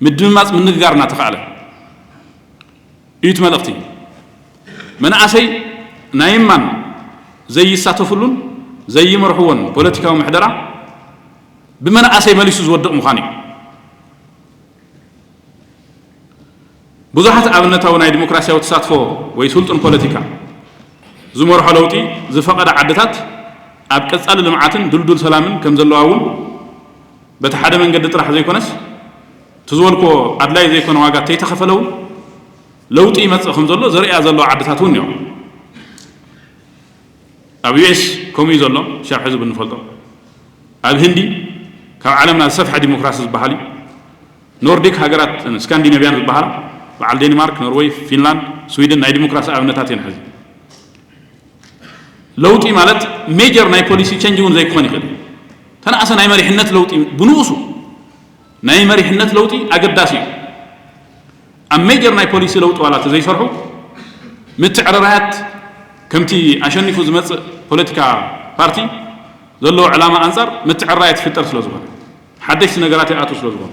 ምድምማፅ ምንግጋር እናተኻእለ እዩ እቲ መልእኽቲ። መናእሰይ ናይ እማን ዘይሳተፍሉን ዘይመርሕዎን ፖለቲካዊ ምሕደራ ብመናእሰይ መሊሱ ዝወድቕ ምዃኑ እዩ። ብዙሓት ኣብነታዊ ናይ ዲሞክራሲያዊ ተሳትፎ ወይ ስልጡን ፖለቲካ ዝመርሖ ለውጢ ዝፈቐዳ ዓድታት ኣብ ቀጻሊ ልምዓትን ድልዱል ሰላምን ከም ዘለዋ እውን በቲ ሓደ መንገዲ ጥራሕ ዘይኮነስ እቲ ዝበልክዎ ኣድላይ ዘይኮነ ዋጋ ተይተኸፈለ እውን ለውጢ ይመጽእ ከም ዘሎ ዘርእያ ዘለዋ ዓድታት እውን እዮም። ኣብ ዩ ኤስ ከምኡ እዩ ዘሎ። ሻብ ሕዚ ብንፈልጦ ኣብ ህንዲ ካብ ዓለምና ዝሰፍሐ ዲሞክራሲ ዝበሃል እዩ። ኖርዲክ ሃገራት ስካንዲነቪያን ዝበሃላ በዓል ዴንማርክ፣ ኖርወይ፣ ፊንላንድ፣ ስዊድን ናይ ዲሞክራሲ ኣብነታት እየን ሕዚ። ለውጢ ማለት ሜጀር ናይ ፖሊሲ ቸንጅ እውን ዘይክኾን ይኽእል። ተነኣሰ ናይ መሪሕነት ለውጢ ብንኡሱ ናይ መሪሕነት ለውጢ ኣገዳሲ እዩ። ኣብ ሜጀር ናይ ፖሊሲ ለውጢ ዋላ ተዘይሰርሑ ምትዕርራያት ከምቲ ኣሸኒፉ ዝመጽእ ፖለቲካ ፓርቲ ዘለዎ ዕላማ ኣንጻር ምትዕርራያት ይፍጠር ስለ ዝኾነ ሓደሽቲ ነገራት ይኣትዉ ስለ ዝኾኑ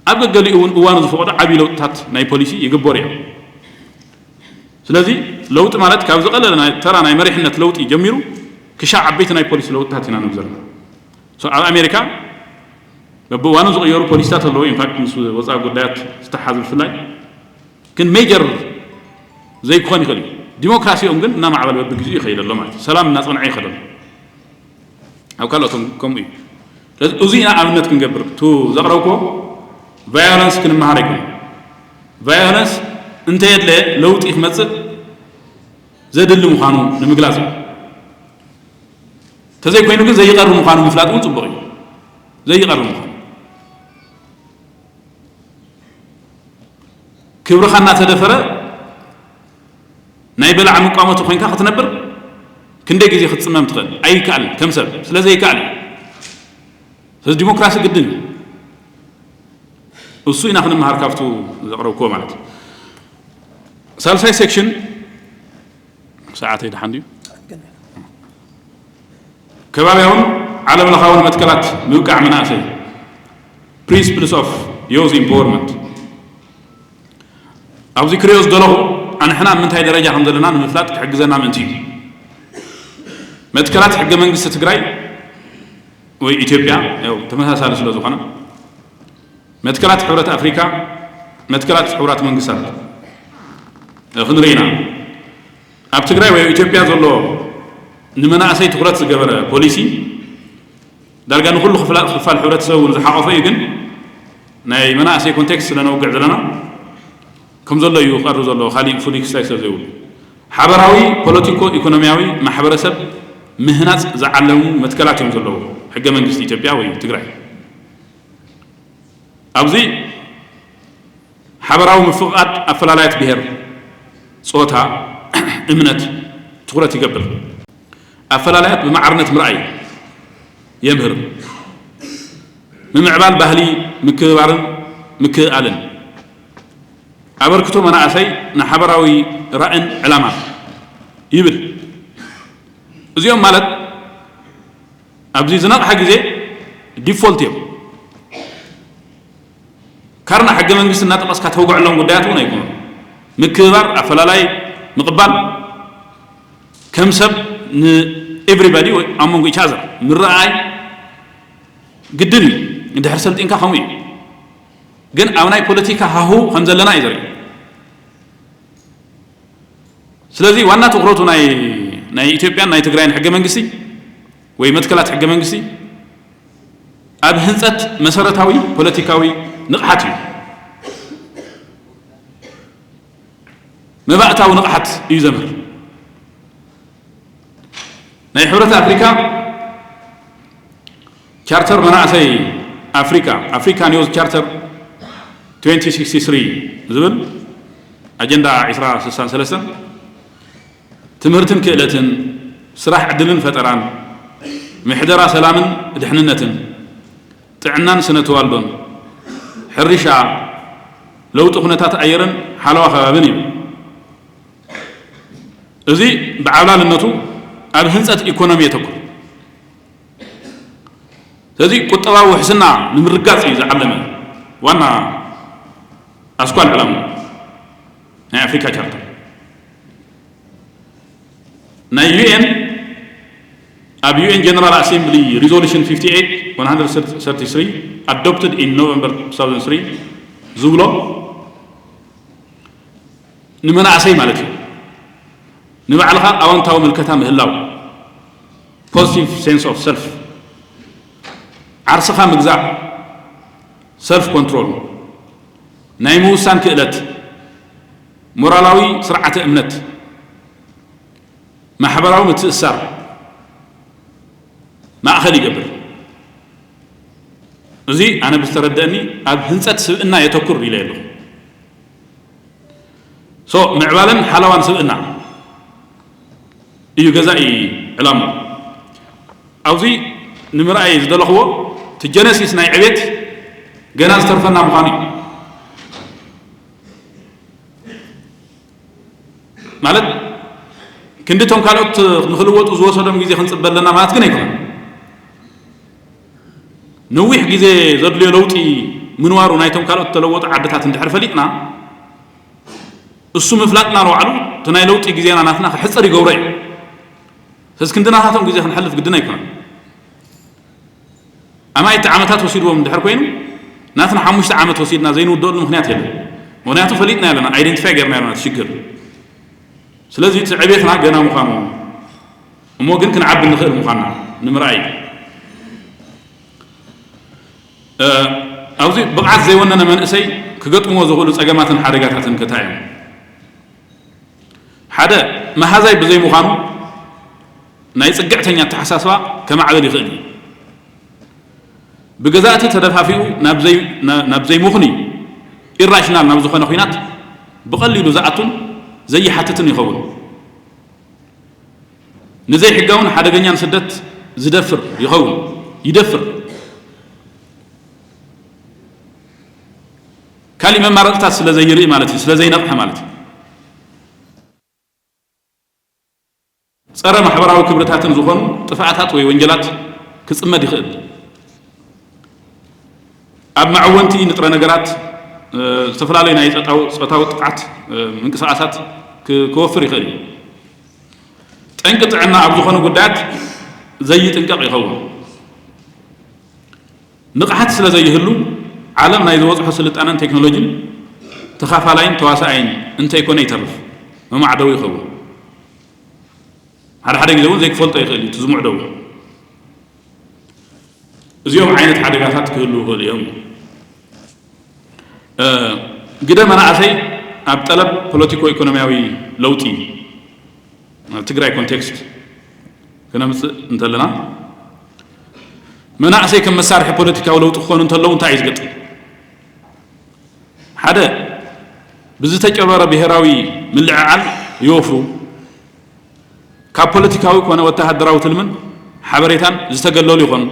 ኣብ ገገሊኡ እውን እዋኑ ዝፈቕዶ ዓብዪ ለውጥታት ናይ ፖሊሲ ይግበሩ እዮም። ስለዚ ለውጢ ማለት ካብ ዝቐለለ ናይ ተራ ናይ መሪሕነት ለውጢ ጀሚሩ ክሻዕ ዓበይቲ ናይ ፖሊሲ ለውጥታት ኢና ንብል ዘለና። So ኣብ ኣሜሪካ በብእዋኑ ዝቕየሩ ፖሊሲታት ኣለዉ። ኢንፋክት ምስ ወፃኢ ጉዳያት ዝተሓዙ ብፍላይ ግን ሜጀር ዘይክኾን ይኽእል እዩ። ዲሞክራሲኦም ግን እናማዕበለ በብግዜኡ ይኸይድ ኣሎ ማለት እዩ። ሰላም እናፀንዐ ይኸድ ኣሎ። ኣብ ካልኦቶም ከምኡ እዩ። ስለዚ እዚ ኢና ኣብነት ክንገብር ቱ ዘቕረብኩዎ ቫዮለንስ ክንመሃር ኣይኮነ። ቫዮለንስ እንተየድለ ለውጢ ክመፅእ ዘድሊ ምዃኑ ንምግላፅ እዩ። እንተዘይኮይኑ ግን ዘይቐሪ ምዃኑ ምፍላጥ እውን ፅቡቕ እዩ። ዘይቐሪ ምዃኑ ክብርኻ እናተደፈረ ናይ በላዕ መቋመቲ ኮይንካ ክትነብር ክንደይ ግዜ ክትፅመም ትኽእል? ኣይከኣልን። ከም ሰብ ስለ ዘይከኣል እዩ። ስለዚ ዲሞክራሲ ግድን እዩ። እሱ ኢና ክንመሃር ካብቱ ዘቕረብክዎ ማለት እዩ። ሳልሳይ ሴክሽን ሰዓተይ ደሓን ድዩ? ከባብያውን ዓለም ለኻውን መትከላት ምብቃዕ መናእሰይ፣ Principles of Youth Empowerment። ኣብዚ ክሪኦ ዝደለኹ ኣንሕና ኣብ ምንታይ ደረጃ ከም ዘለና ንምፍላጥ ክሕግዘና ምእንቲ እዩ። መትከላት ሕገ መንግስቲ ትግራይ ወይ ኢትዮጵያ ያው ተመሳሳሊ ስለ ዝኾነ መትከላት ሕብረት ኣፍሪካ፣ መትከላት ሕቡራት መንግስታት ክንርኢ ኢና። ኣብ ትግራይ ወይ ኣብ ኢትዮጵያ ዘሎ ንመናእሰይ ትኹረት ዝገበረ ፖሊሲ ዳርጋ ንኹሉ ክፍላ- ክፋል ሕብረተሰብ እውን ዝሓቆፈ እዩ። ግን ናይ መናእሰይ ኮንቴክስት ስለ ነውግዕ ዘለና ከም ዘሎ እዩ ቀሩ ዘሎ ካሊእ ፍሉይ ክስታይ ስለ ዘይብሉ ሓበራዊ ፖለቲኮ ኢኮኖሚያዊ ማሕበረሰብ ምህናፅ ዝዓለሙ መትከላት እዮም ዘለዎ ሕገ መንግስቲ ኢትዮጵያ ወይ ትግራይ። ኣብዚ ሓበራዊ ምፍቓድ ኣፈላላያት ብሄር፣ ጾታ፣ እምነት ትኹረት ይገብር። ኣፈላላያት ብማዕርነት ምርኣይ የምህር። ምምዕባል ባህሊ ምክብባርን ምክእኣልን ኣበርክቶ መናእሰይ ንሓበራዊ ራእን ዕላማን ይብል። እዚኦም ማለት ኣብዚ ዝነቕሐ ግዜ ዲፎልት እዮም። ካርና ሕገ መንግስቲ እናጠቐስካ ተውግዐሎም ጉዳያት እውን ኣይኮኑን። ምክብባር፣ ኣፈላላይ ምቕባል፣ ከም ሰብ ን everybody ወይ ኣብ መንጎ each other ምረኣይ ግድን እዩ። እንድሕር ሰልጢንካ ከምኡ እዩ። ግን ኣብ ናይ ፖለቲካ ሃሁ ከም ዘለና እዩ ዘርኢ። ስለዚ ዋና ትኹረቱ ናይ ናይ ኢትዮጵያን ናይ ትግራይን ሕገ መንግስቲ ወይ መትከላት ሕገ መንግስቲ ኣብ ህንፀት መሰረታዊ ፖለቲካዊ ንቕሓት እዩ። መባእታዊ ንቕሓት እዩ ዘምህር። ናይ ሕብረት ኣፍሪካ ቻርተር መናእሰይ ኣፍሪካ፣ ኣፍሪካን ዮዝ ቻርተር twenty sixty-three ዝብል ኣጀንዳ ዕስራ ስሳን ሰለስተን ትምህርትን ክእለትን፣ ስራሕ ዕድልን ፈጠራን፣ ምሕደራ ሰላምን ድሕንነትን፣ ጥዕናን ስነ ተዋልዶን፣ ሕርሻ፣ ለውጢ ኩነታት ኣየርን ሓለዋ ከባብን እዩ። እዚ ብዓብላልነቱ ኣብ ህንፀት ኢኮኖሚ የተኩር። ስለዚ ቁጠባዊ ውሕስና ንምርጋፅ እዩ ዝዓለመ ዋና ኣስኳል ዕላማ ናይ ኣፍሪካ ቻርተር። ናይ ዩኤን ኣብ ዩኤን ጀነራል ኣሴምብሊ ሪዞሉሽን fifty-eight one hundred thirty-three adopted in November two thousand three ዝብሎ ንመናእሰይ ማለት እዩ። ንባዕልኻ ኣወንታዊ ምልከታ ምህላው፣ positive sense of self፣ ዓርስኻ ምግዛእ፣ ሰልፍ ኮንትሮል፣ ናይ ምውሳን ክእለት፣ ሞራላዊ ስርዓተ እምነት፣ ማሕበራዊ ምትእስሳር ማእኸል ይገብር። እዚ ኣነ ብዝተረደእኒ ኣብ ህንፀት ስብእና የተኩር ኢለ ኣለኹ። ሶ ምዕባለን ሓለዋን ስብእና እዩ ገዛኢ ዕላማ። ኣብዚ ንምርኣይ ዝደለኽዎ እቲ ጀነሲስ ናይ ዕቤት ገና ዝተርፈና ምዃኑ እዩ። ማለት ክንዲ እቶም ካልኦት ንክልወጡ ዝወሰዶም ግዜ ክንፅበ ኣለና ማለት ግን ኣይኮነን። ነዊሕ ግዜ ዘድልዮ ለውጢ ምንዋሩ ናይቶም ካልኦት ተለወጡ ዓድታት እንድሕር ፈሊጥና፣ እሱ ምፍላጥና ንባዕሉ እቲ ናይ ለውጢ ግዜና ናትና ክሕፅር ይገብሮ እዩ። ስለዚ ክንዲ ናታቶም ግዜ ክንሕልፍ ግድን ኣይኮነን። ኣማኢቲ ዓመታት ወሲድዎም እንድሕር ኮይኑ ናትና ሓሙሽተ ዓመት ወሲድና ዘይንውደሉ ምክንያት የለን። ምክንያቱ ፈሊጥና ኣለና፣ ኣይደንቲፋይ ገርና ኣለና እቲ ሽግር። ስለዚ እቲ ዕቤትና ገና ምዃኑ እሞ ግን ክንዓቢ ንኽእል ምዃንና ንምርኣይ ኣብዚ ብቕዓት ዘይወነነ መንእሰይ ክገጥምዎ ዝኽእሉ ጸገማትን ሓደጋታትን ከታይ እዮም። ሓደ፣ መሃዛይ ብዘይምዃኑ ናይ ጽግዕተኛ ኣተሓሳስባ ከማዕብል ይኽእል እዩ። ብገዛእቲ ተደፋፊኡ ናብ ዘይምኽኒ ኢራሽናል ናብ ዝኾነ ኲናት ብቐሊሉ ዝኣቱን ዘይሓትትን ይኸውን። ንዘይሕጋውን ሓደገኛን ስደት ዝደፍር ይኸውን ይደፍር። ካሊእ መማረፅታት ስለ ዘይርኢ ማለት እዩ፣ ስለ ዘይነቕሐ ማለት እዩ። ፀረ ማሕበራዊ ክብርታትን ዝኾኑ ጥፍኣታት ወይ ወንጀላት ክፅመድ ይኽእል። ኣብ መዐወንቲ ንጥረ ነገራት ዝተፈላለዩ ናይ ፆታዊ ጥቕዓት ምንቅስቃሳት ክወፍር ይኽእል እዩ። ጠንቂ ጥዕና ኣብ ዝኾኑ ጉዳያት ዘይጥንቀቕ ይኸውን። ንቕሓት ስለ ዘይህሉ ዓለም ናይ ዝበፅሖ ስልጣነን ቴክኖሎጂን ተኻፋላይን ተዋሳኣይን እንተይኮነ ይተርፍ መማዕደዊ ይኸውን። ሓደ ሓደ ግዜ እውን ዘይክፈልጦ ይኽእል እዩ እቲ ዝምዕደው። እዚኦም ዓይነት ሓደጋታት ክህልዉ ይኽእሉ እዮም። ግደ መናእሰይ ኣብ ጠለብ ፖለቲኮ ኢኮኖሚያዊ ለውጢ ኣብ ትግራይ ኮንቴክስት ክነምፅእ እንተለና መናእሰይ ከም መሳርሒ ፖለቲካዊ ለውጢ ክኾኑ እንተለዉ እንታይ እዩ ዝገጥም? ሓደ ብዝተጨበረ ብሄራዊ ምልዕዓል ይወፍሩ። ካብ ፖለቲካዊ ኮነ ወተሃደራዊ ትልምን ሓበሬታን ዝተገለሉ ይኾኑ።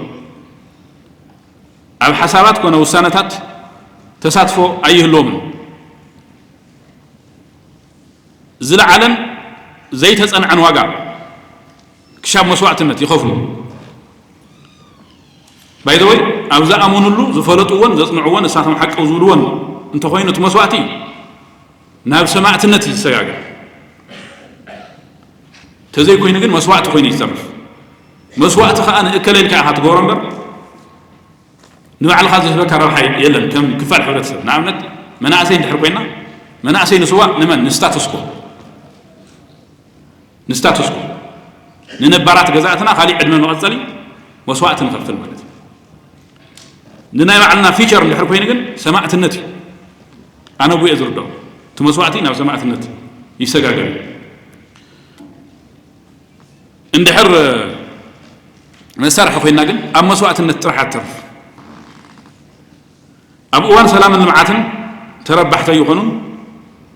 ኣብ ሓሳባት ኮነ ውሳነታት ተሳትፎ ኣይህልዎምን። ዝለዓለን ዘይተጸንዐን ዋጋ ክሻብ መስዋእትነት ይኸፍሉ። ባይዘወይ፣ ኣብ ዝኣመኑሉ ዝፈለጥዎን ዘጽንዕዎን እሳቶም ሓቂ ዝብልዎን እንተኾይኑ እቲ መስዋእቲ ናብ ሰማዕትነት እዩ ዝሰጋገር። ተዘይኮይኑ ግን መስዋእቲ ኮይኑ ይተርፍ። መስዋእቲ ከዓ ንእከለ ኢልካ ኢኻ ትገብሮ እምበር ንባዕልኻ ዝህበካ ረብሓ የለን። ከም ክፋል ሕብረተሰብ ንኣብነት መናእሰይ እንድሕር ኮይና፣ መናእሰይ ንስዋእ ንመን? ንስታትስኮ። ንስታትስኮ፣ ንነባራት ገዛእትና ካሊእ ዕድመ መቐጸሊ መስዋእቲ ንኸፍል ማለት እዩ። ንናይ ባዕልና ፊቸር እንድሕር ኮይኑ ግን ሰማዕትነት እዩ። ኣነ ብኡ እየ ዝርድኦ። እቲ መስዋእቲ ናብ ሰማዕትነት ይሰጋገር እዩ። እንድሕር መሳርሒ ኮይና ግን ኣብ መስዋእትነት ጥራሕ ኣትተርፍ። ኣብ እዋን ሰላምን ልምዓትን ተረባሕቲ ኣይኾኑን።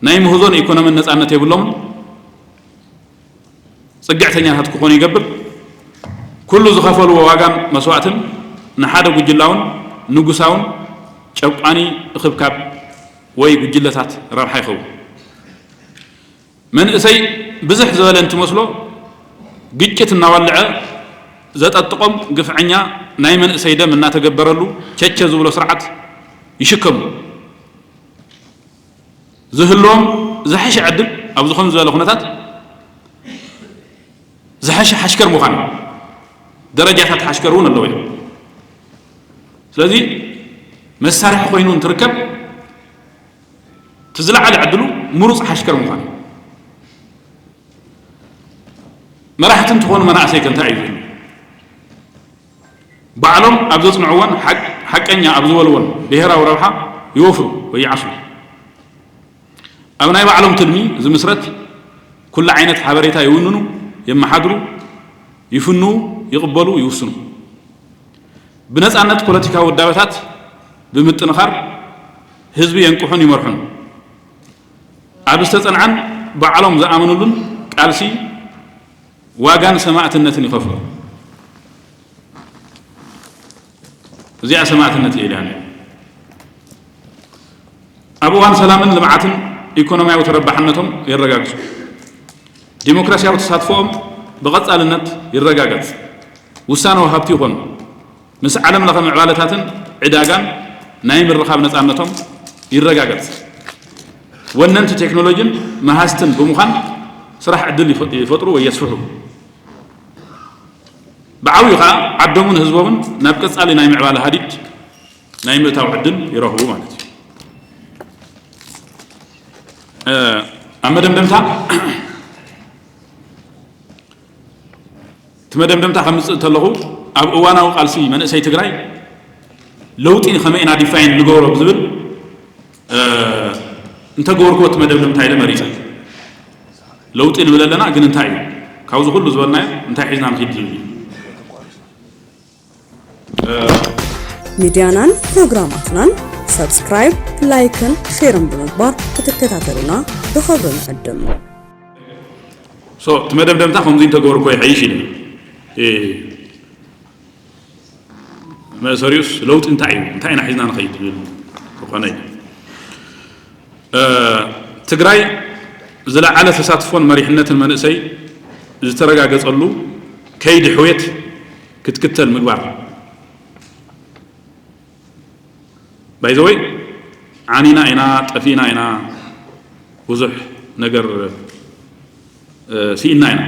ናይ ምህዞን ኢኮኖምን ነፃነት የብሎምን። ፅግዕተኛታት ክኾኑ ይገብር። ኩሉ ዝኸፈልዎ ዋጋን መስዋእትን ንሓደ ጉጅላውን ንጉሳውን ጨቋኒ እኽብካብ ወይ ጉጅለታት ረብሓ ይኸውን። መንእሰይ ብዝሕ ዝበለ እንትመስሎ ግጭት እናወልዐ ዘጠጥቖም ግፍዐኛ ናይ መንእሰይ ደም እናተገበረሉ ቸቸ ዝብሎ ስርዓት ይሽከሙ። ዝህልዎም ዝሐሸ ዕድል ኣብ ዝኾኑ ዝበለ ኩነታት ዝሐሸ ሓሽከር ምዃን እዩ። ደረጃታት ሓሽከር እውን ኣለዎ እዮም። ስለዚ መሳርሒ ኮይኑ እንትርከብ እቲ ዝለዓለ ዕድሉ ምሩፅ ሓሽከር ምዃን እዩ። መራሕቲ እንትኾኑ መናእሰይ ከ እንታይ እዩ ዝህሉ? ባዕሎም ኣብ ዘፅንዕዎን ሓቅ-፣ ሓቀኛ ኣብ ዝበልዎን ብሄራዊ ረብሓ ይወፍሩ ወይ ይዓስሉ። ኣብ ናይ ባዕሎም ትልሚ ዝምስረት ኩሉ ዓይነት ሓበሬታ ይውንኑ፣ የመሓድሩ፣ ይፍንዉ፣ ይቕበሉ፣ ይውስኑ። ብነፃነት ፖለቲካዊ ውዳበታት ብምጥንኻር ህዝቢ የንቅሑን ይመርሑን። ኣብ ዝተፀንዓን ባዕሎም ዝኣመኑሉን ቃልሲ ዋጋን ሰማእትነትን ይኸፍሉ። እዚኣ ሰማእትነት እየ ኢላ። ኣብ እዋን ሰላምን ልምዓትን ኢኮኖሚያዊ ተረባሕነቶም የረጋግፁ። ዲሞክራሲያዊ ተሳትፎኦም ብቐፃልነት ይረጋገፅ። ውሳነ ወሃብቲ ይኾኑ። ምስ ዓለም ለኸ ምዕባለታትን ዕዳጋን ናይ ምርኻብ ነፃነቶም ይረጋገፅ። ወነንቲ ቴክኖሎጂን መሃዝትን ብምዃን ስራሕ ዕድል ይፈ-፣ ይፈጥሩ ወይ የስፍሑ። ብዓብዩ ከዓ ዓዶምን ህዝቦምን ናብ ቀፃሊ ናይ ምዕባለ ሃዲድ ናይ ምእታው ዕድል ይረኽቡ ማለት እዩ። እ፣ ኣብ መደምደምታ፣ እቲ መደምደምታ ከምፅእ እንተለኹ፣ ኣብ እዋናዊ ቃልሲ መንእሰይ ትግራይ ለውጢ ከመይ ኢና ዲፋይን ንገብሮ ብዝብል፣ እ፣ እንተገበርክዎ እቲ መደምደምታ ኢለ መሪፀ። ለውጢ ንብል ኣለና፣ ግን እንታይ እዩ? ካብዚ ኩሉ ዝበልናዮ እንታይ ሒዝና ንኺድ ዝብል እዩ። እ፣ ሚድያናን ፕሮግራማትናን ሰብስክራይብ፣ ላይክን ሼርን ብምግባር ክትከታተሉና ብኽብሪ ንዕድም። ሶ፣ እቲ መደምደምታ ከምዚ እንተገበርክዎ ይሐይሽ ኢለ። እ፣ መእሰሪኡስ ለውጢ እንታይ እዩ? እንታይ ኢና ሒዝና ንኸይድ ዝብል ዝኾነ እዩ። እ፣ ትግራይ ዝለዓለ ተሳትፎን መሪሕነትን መንእሰይ ዝተረጋገፀሉ ከይዲ ሕውየት ክትክተል ምግባር። ባይዘወይ፣ ዓኒና ኢና፣ ጠፊእና ኢና፣ ብዙሕ ነገር፣ እ፣ ስኢና ኢና።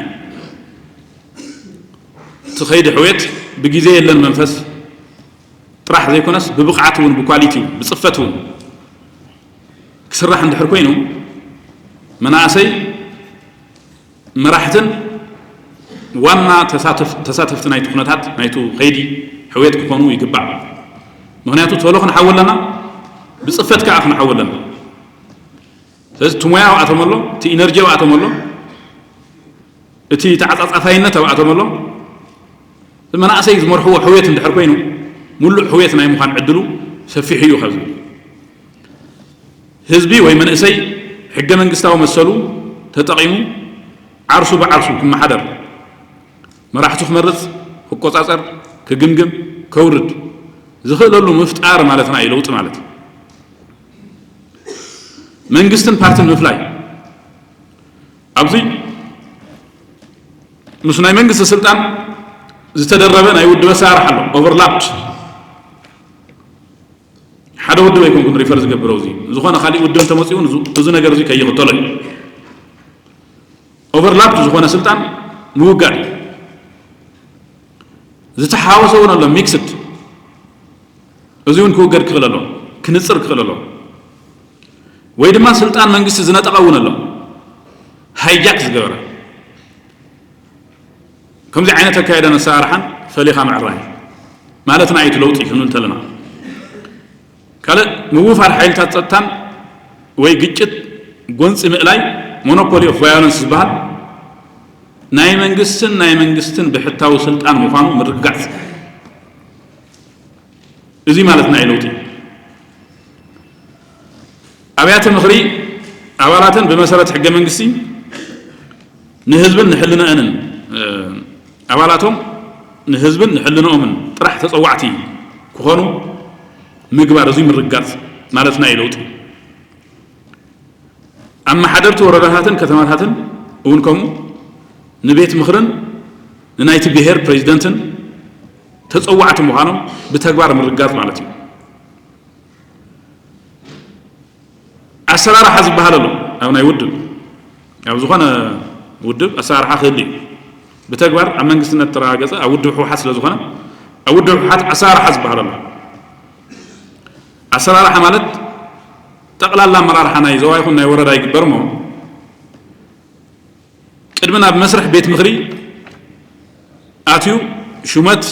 እቲ ከይዲ ሕውየት ብግዜ የለን መንፈስ ጥራሕ ዘይኮነስ ብብቕዓት እውን፣ ብኳሊቲ እውን፣ ብፅፈት እውን ክስራሕ እንድሕር ኮይኑ መናእሰይ መራሕትን ዋና ተሳተፍ-፣ ተሳተፍቲ ናይቲ ኩነታት ናይቲ ከይዲ ሕውየት ክኾኑ ይግባእ። ምኽንያቱ ቶሎ ክንሓዊ ኣለና፣ ብፅፈት ከዓ ክንሓዊ ኣለና። ስለዚ እቲ ሞያ ኣብኣቶም ኣሎ፣ እቲ ኢነርጂ ኣብኣቶም ኣሎ፣ እቲ ተዓፃፃፋይነት ኣብኣቶም ኣሎ። መናእሰይ ዝመርሕዎ ሕውየት እንድሕር ኮይኑ ሙሉእ ሕውየት ናይ ምዃን ዕድሉ ሰፊሕ እዩ። ካብ ዝብል ህዝቢ ወይ መንእሰይ ሕገ መንግስታዊ መሰሉ ተጠቒሙ ዓርሱ ብዓርሱ ክመሓደር፣ መራሕቱ ክመርፅ፣ ክቆፃፀር፣ ክግምግም፣ ከውርድ ዝኽእለሉ ምፍጣር ማለትና እዩ ለውጢ ማለት። መንግስትን ፓርትን ምፍላይ፣ ኣብዚ ምስ ናይ መንግስቲ ስልጣን ዝተደረበ ናይ ውድብ ኣሰራርሓ ኣሎ፣ ኦቨርላፕድ። ሓደ ውድብ ኣይኮንኩን ሪፈር ዝገብረው። እዚ ዝኾነ ካሊእ ውድብ እንተመፅኡ እውን እዚ ነገር እዚ ከይኽተሎ እዩ። ኦቨርላፕ ዝኾነ ስልጣን ምውጋድ እዩ። ዝተሓዋወሰ እውን ኣሎ፣ ሚክስድ። እዚ እውን ክውገድ ክኽእል ኣሎ፣ ክንፅር ክኽእል ኣሎ። ወይ ድማ ስልጣን መንግስቲ ዝነጠቐ እውን ኣሎ፣ ሃይጃክ ዝገበረ። ከምዚ ዓይነት ኣካየዳን ኣሰራርሓን ፈሊኻ ምዕራይ ማለትና እዩ እቲ ለውጢ ክንብል እንተለና። ካልእ ምውፋር ሓይልታት ጸጥታን ወይ ግጭት ጎንጺ ምእላይ፣ ሞኖፖሊ ኦፍ ቫዮለንስ ዝበሃል፣ ናይ መንግስትን ናይ መንግስትን ብሕታዊ ስልጣን ምዃኑ ምርግጋጽ። እዚ ማለትና እዩ ለውጢ። ኣብያተ ምኽሪ ኣባላተን ብመሰረት ሕገ መንግስቲ ንህዝብን ንሕልንአንን ኣባላቶም ንህዝብን ንሕልንኦምን ጥራሕ ተጸዋዕቲ ክኾኑ ምግባር፣ እዚ ምርጋጽ ማለትና እዩ ለውጢ። ኣመሓደርቲ ወረዳታትን ከተማታትን እውን ከምኡ ንቤት ምኽርን ንናይቲ ብሄር ፕሬዚደንትን ተጸዋዕቲ ምዃኖም ብተግባር ምርጋጽ ማለት እዩ። ኣሰራርሓ ዝበሃል ኣሎ። ኣብ ናይ ውድብ፣ ኣብ ዝኾነ ውድብ ኣሰራርሓ ክህሉ እዩ። ብተግባር ኣብ መንግስትነት ተረጋገጸ ኣብ ውድብ ህወሓት ስለ ዝኾነ፣ ኣብ ውድብ ህወሓት ኣሰራርሓ ዝበሃል ኣሎ። ኣሰራርሓ ማለት ጠቕላላ ኣመራርሓ ናይ ዞባ ይኹን ናይ ወረዳ ይግበር እሞ፣ ቅድሚ ናብ መስርሕ ቤት ምኽሪ ኣትዩ ሹመት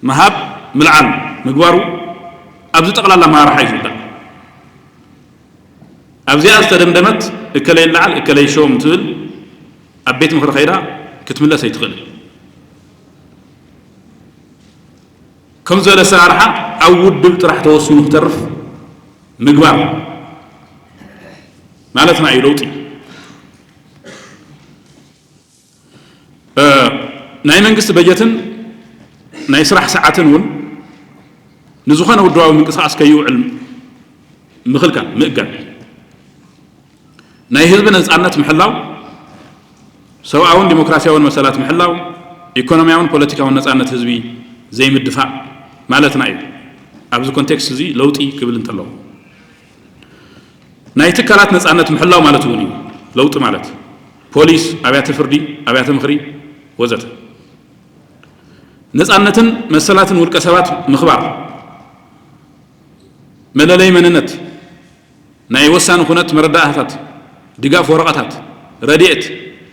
ምሃብ ምልዓል ምግባሩ ኣብዚ ጠቕላላ ኣመራርሓ እዩ ዝውዳእ። ኣብዚኣ ዝተደምደመት እከለ ይለዓል እከለ ይሸወም ትብል ኣብ ቤት ምኽሪ ከይዳ ክትምለስ ኣይትኽእልን። ከም ዝበለ ኣሰራርሓ ኣብ ውድብ ጥራሕ ተወሲኑ ክተርፍ ምግባር ማለትና እዩ ለውጢ። እ፣ ናይ መንግስቲ በጀትን ናይ ስራሕ ሰዓትን እውን ንዝኾነ ውድባዊ ምንቅስቃስ ከይውዕል ምኽልካል፣ ምእጋድ። ናይ ህዝቢ ነጻነት ምሕላው፣ ሰብኣውን ዲሞክራሲያውን መሰላት ምሕላው፣ ኢኮኖሚያውን ፖለቲካውን ነጻነት ህዝቢ ዘይምድፋእ ማለትና እዩ። ኣብዚ ኮንቴክስት እዚ ለውጢ ክብል እንተለኹ፣ ናይ ትካላት ነጻነት ምሕላው ማለት እውን እዩ ለውጢ ማለት። ፖሊስ፣ ኣብያተ ፍርዲ፣ ኣብያተ ምኽሪ ወዘተ። ነጻነትን መሰላትን ውልቀ ሰባት ምኽባር፣ መለለይ መንነት፣ ናይ ወሳኒ ኩነት መረዳእታታት፣ ድጋፍ ወረቐታት፣ ረድኤት፣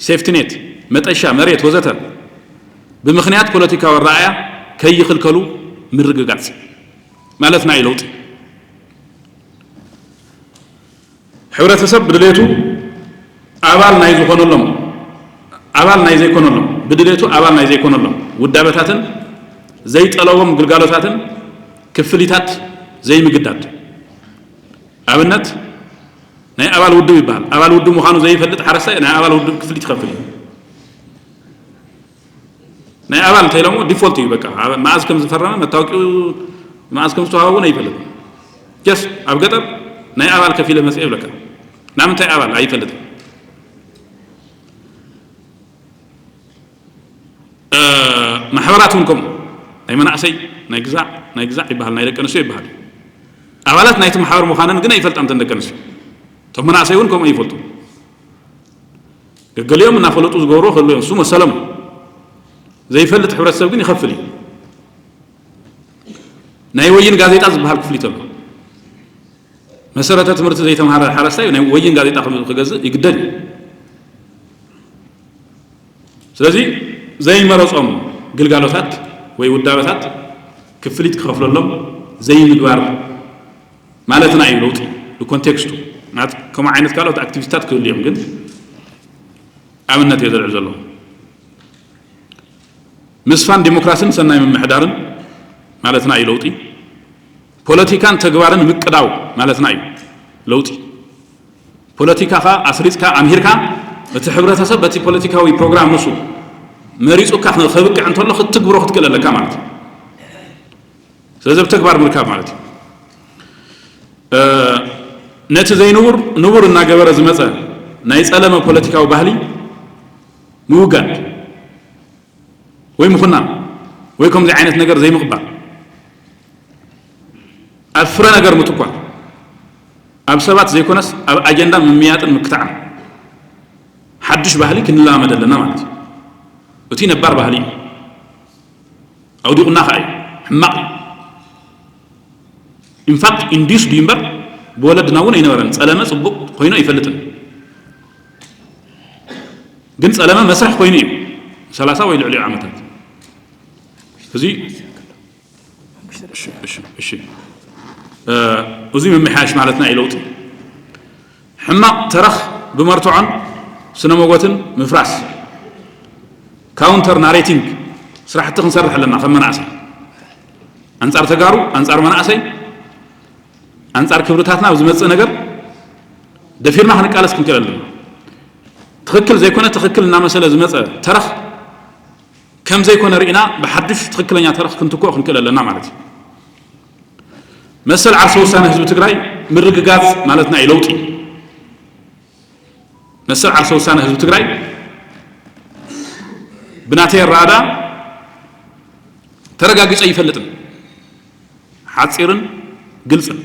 ሴፍቲኔት፣ መጠሻ መሬት ወዘተ ብምኽንያት ፖለቲካዊ ኣረኣእያ ከይኽልከሉ ምርግጋጽ ማለትና እዩ ለውጢ። ሕብረተሰብ ብድሌቱ ኣባል ናይ ዝኾነሎም፣ ኣባል ናይ ዘይኮነሎም፣ ብድሌቱ ኣባል ናይ ዘይኮነሎም ውዳበታትን ዘይጠለቦም ግልጋሎታትን ክፍሊታት ዘይምግዳድ። ኣብነት፣ ናይ ኣባል ውድብ ይበሃል። ኣባል ውድብ ምዃኑ ዘይፈልጥ ሓረስታይ ናይ ኣባል ውድብ ክፍሊት ይኸፍል እዩ። ናይ ኣባል እንተኢሎሞ ዲፎልት እዩ። በቃ፣ ኣብ-፣ መዓዝ ከም ዝፈረመ፣ መታወቂኡ መዓዝ ከም ዝተዋሃቦ እውን ኣይፈልጥን። ጀስት ኣብ ገጠር ናይ ኣባል ከፊለ መፅእ ይብለካ። ናምንታይ ኣባል ኣይፈልጥን። እ፣ ማሕበራት እውን ከምኡ፣ ናይ መናእሰይ፣ ናይ ግዛዕ፣ ናይ ግዛዕ ይበሃል፣ ናይ ደቂ ኣንስትዮ ይበሃል። ኣባላት ናይቲ ማሕበር ምዃነን ግን ኣይፈልጣን እተን ደቂ ኣንስትዮ። እቶም መናእሰይ እውን ከምኡ ይፈልጡ። ገገሊኦም እናፈለጡ ዝገብርዎ ከሎ እዮም፣ እሱ መሰሎም። ዘይፈልጥ ሕብረተሰብ ግን ይኸፍል እዩ። ናይ ወይን ጋዜጣ ዝበሃል ክፍሊት ኣሎ። መሰረተ ትምህርቲ ዘይተምሃረ ሓረስታይ ናይ ወይን ጋዜጣ ክም-፣ ክገዝእ ይግደድ እዩ። ስለዚ ዘይመረጾም ግልጋሎታት ወይ ውዳበታት ክፍሊት ክኸፍለሎም ዘይምግባር ማለትና እዩ ለውጢ ብኮንቴክስቱ። ማለት ከምኡ ዓይነት ካልኦት ኣክቲቪስታት ክህሉ እዮም፣ ግን ኣብነት እየ ዘልዕል ዘለኹ። ምስፋን ዲሞክራስን ሰናይ ምምሕዳርን ማለትና እዩ ለውጢ። ፖለቲካን ተግባርን ምቅዳው ማለትና እዩ ለውጢ። ፖለቲካኻ ኣስሪጽካ ኣምሂርካ እቲ ሕብረተሰብ በቲ ፖለቲካዊ ፕሮግራም ንሱ መሪጹካ ከብቅዕ እንተሎ ክትትግብሮ ክትክእል ኣለካ ማለት እዩ። ስለዚ ብተግባር ምርካብ ማለት እዩ። እ፣ ነቲ ዘይንቡር ንቡር እናገበረ ዝመጸ ናይ ጸለመ ፖለቲካዊ ባህሊ ምውጋድ ወይ ምኹናን ወይ ከምዚ ዓይነት ነገር ዘይምቕባል። ኣብ ፍረ ነገር ምትኳር፣ ኣብ ሰባት ዘይኮነስ ኣብ ኣጀንዳ ምምያጥን ምክታዕን ሓድሽ ባህሊ ክንለማመድ ኣለና ማለት እዩ። እቲ ነባር ባህሊ እዩ። ኣውዲቑና ኸዓ እዩ። ሕማቕ እዩ። ኢንፋክት ኢንዲዩስ ድዩ እምበር ብወለድና እውን ኣይነበረን። ጸለመ ጽቡቕ ኮይኑ ኣይፈልጥን። ግን ጸለመ መስርሕ ኮይኑ እዩ። ሰላሳ ወይ ልዕሊኡ ዓመታት። እዚ እሺ፣ እሺ፣ እሺ። እ፣ እዚ ምምሕያሽ ማለትና እዩ ለውጢ። ሕማቕ ተረኽ ብመርትዖን ስነ መጎትን ምፍራስ። ካውንተር ናሬቲንግ ስራሕቲ ክንሰርሕ ኣለና ከም መናእሰይ። ኣንጻር ተጋሩ፣ ኣንጻር መናእሰይ፣ ኣንጻር ክብርታትና ኣብ ዝመጽእ ነገር ደፊርና ክንቃለስ ክንክእል ኣለና። ትኽክል ዘይኮነ ትኽክል እናመሰለ ዝመጸ ተረኽ ከም ዘይኮነ ርኢና ብሓድሽ ትኽክለኛ ተረኽ ክንትክኦ ክንክእል ኣለና ማለት እዩ። መሰል ዓርሰ ውሳነ ህዝቢ ትግራይ ምርግጋጽ ማለትና እዩ ለውጢ። መሰል ዓርሰ ውሳነ ህዝቢ ትግራይ ብናተይ ኣረዳዳ ተረጋጊጹ ኣይፈልጥን። ሓጺርን ግልጽን።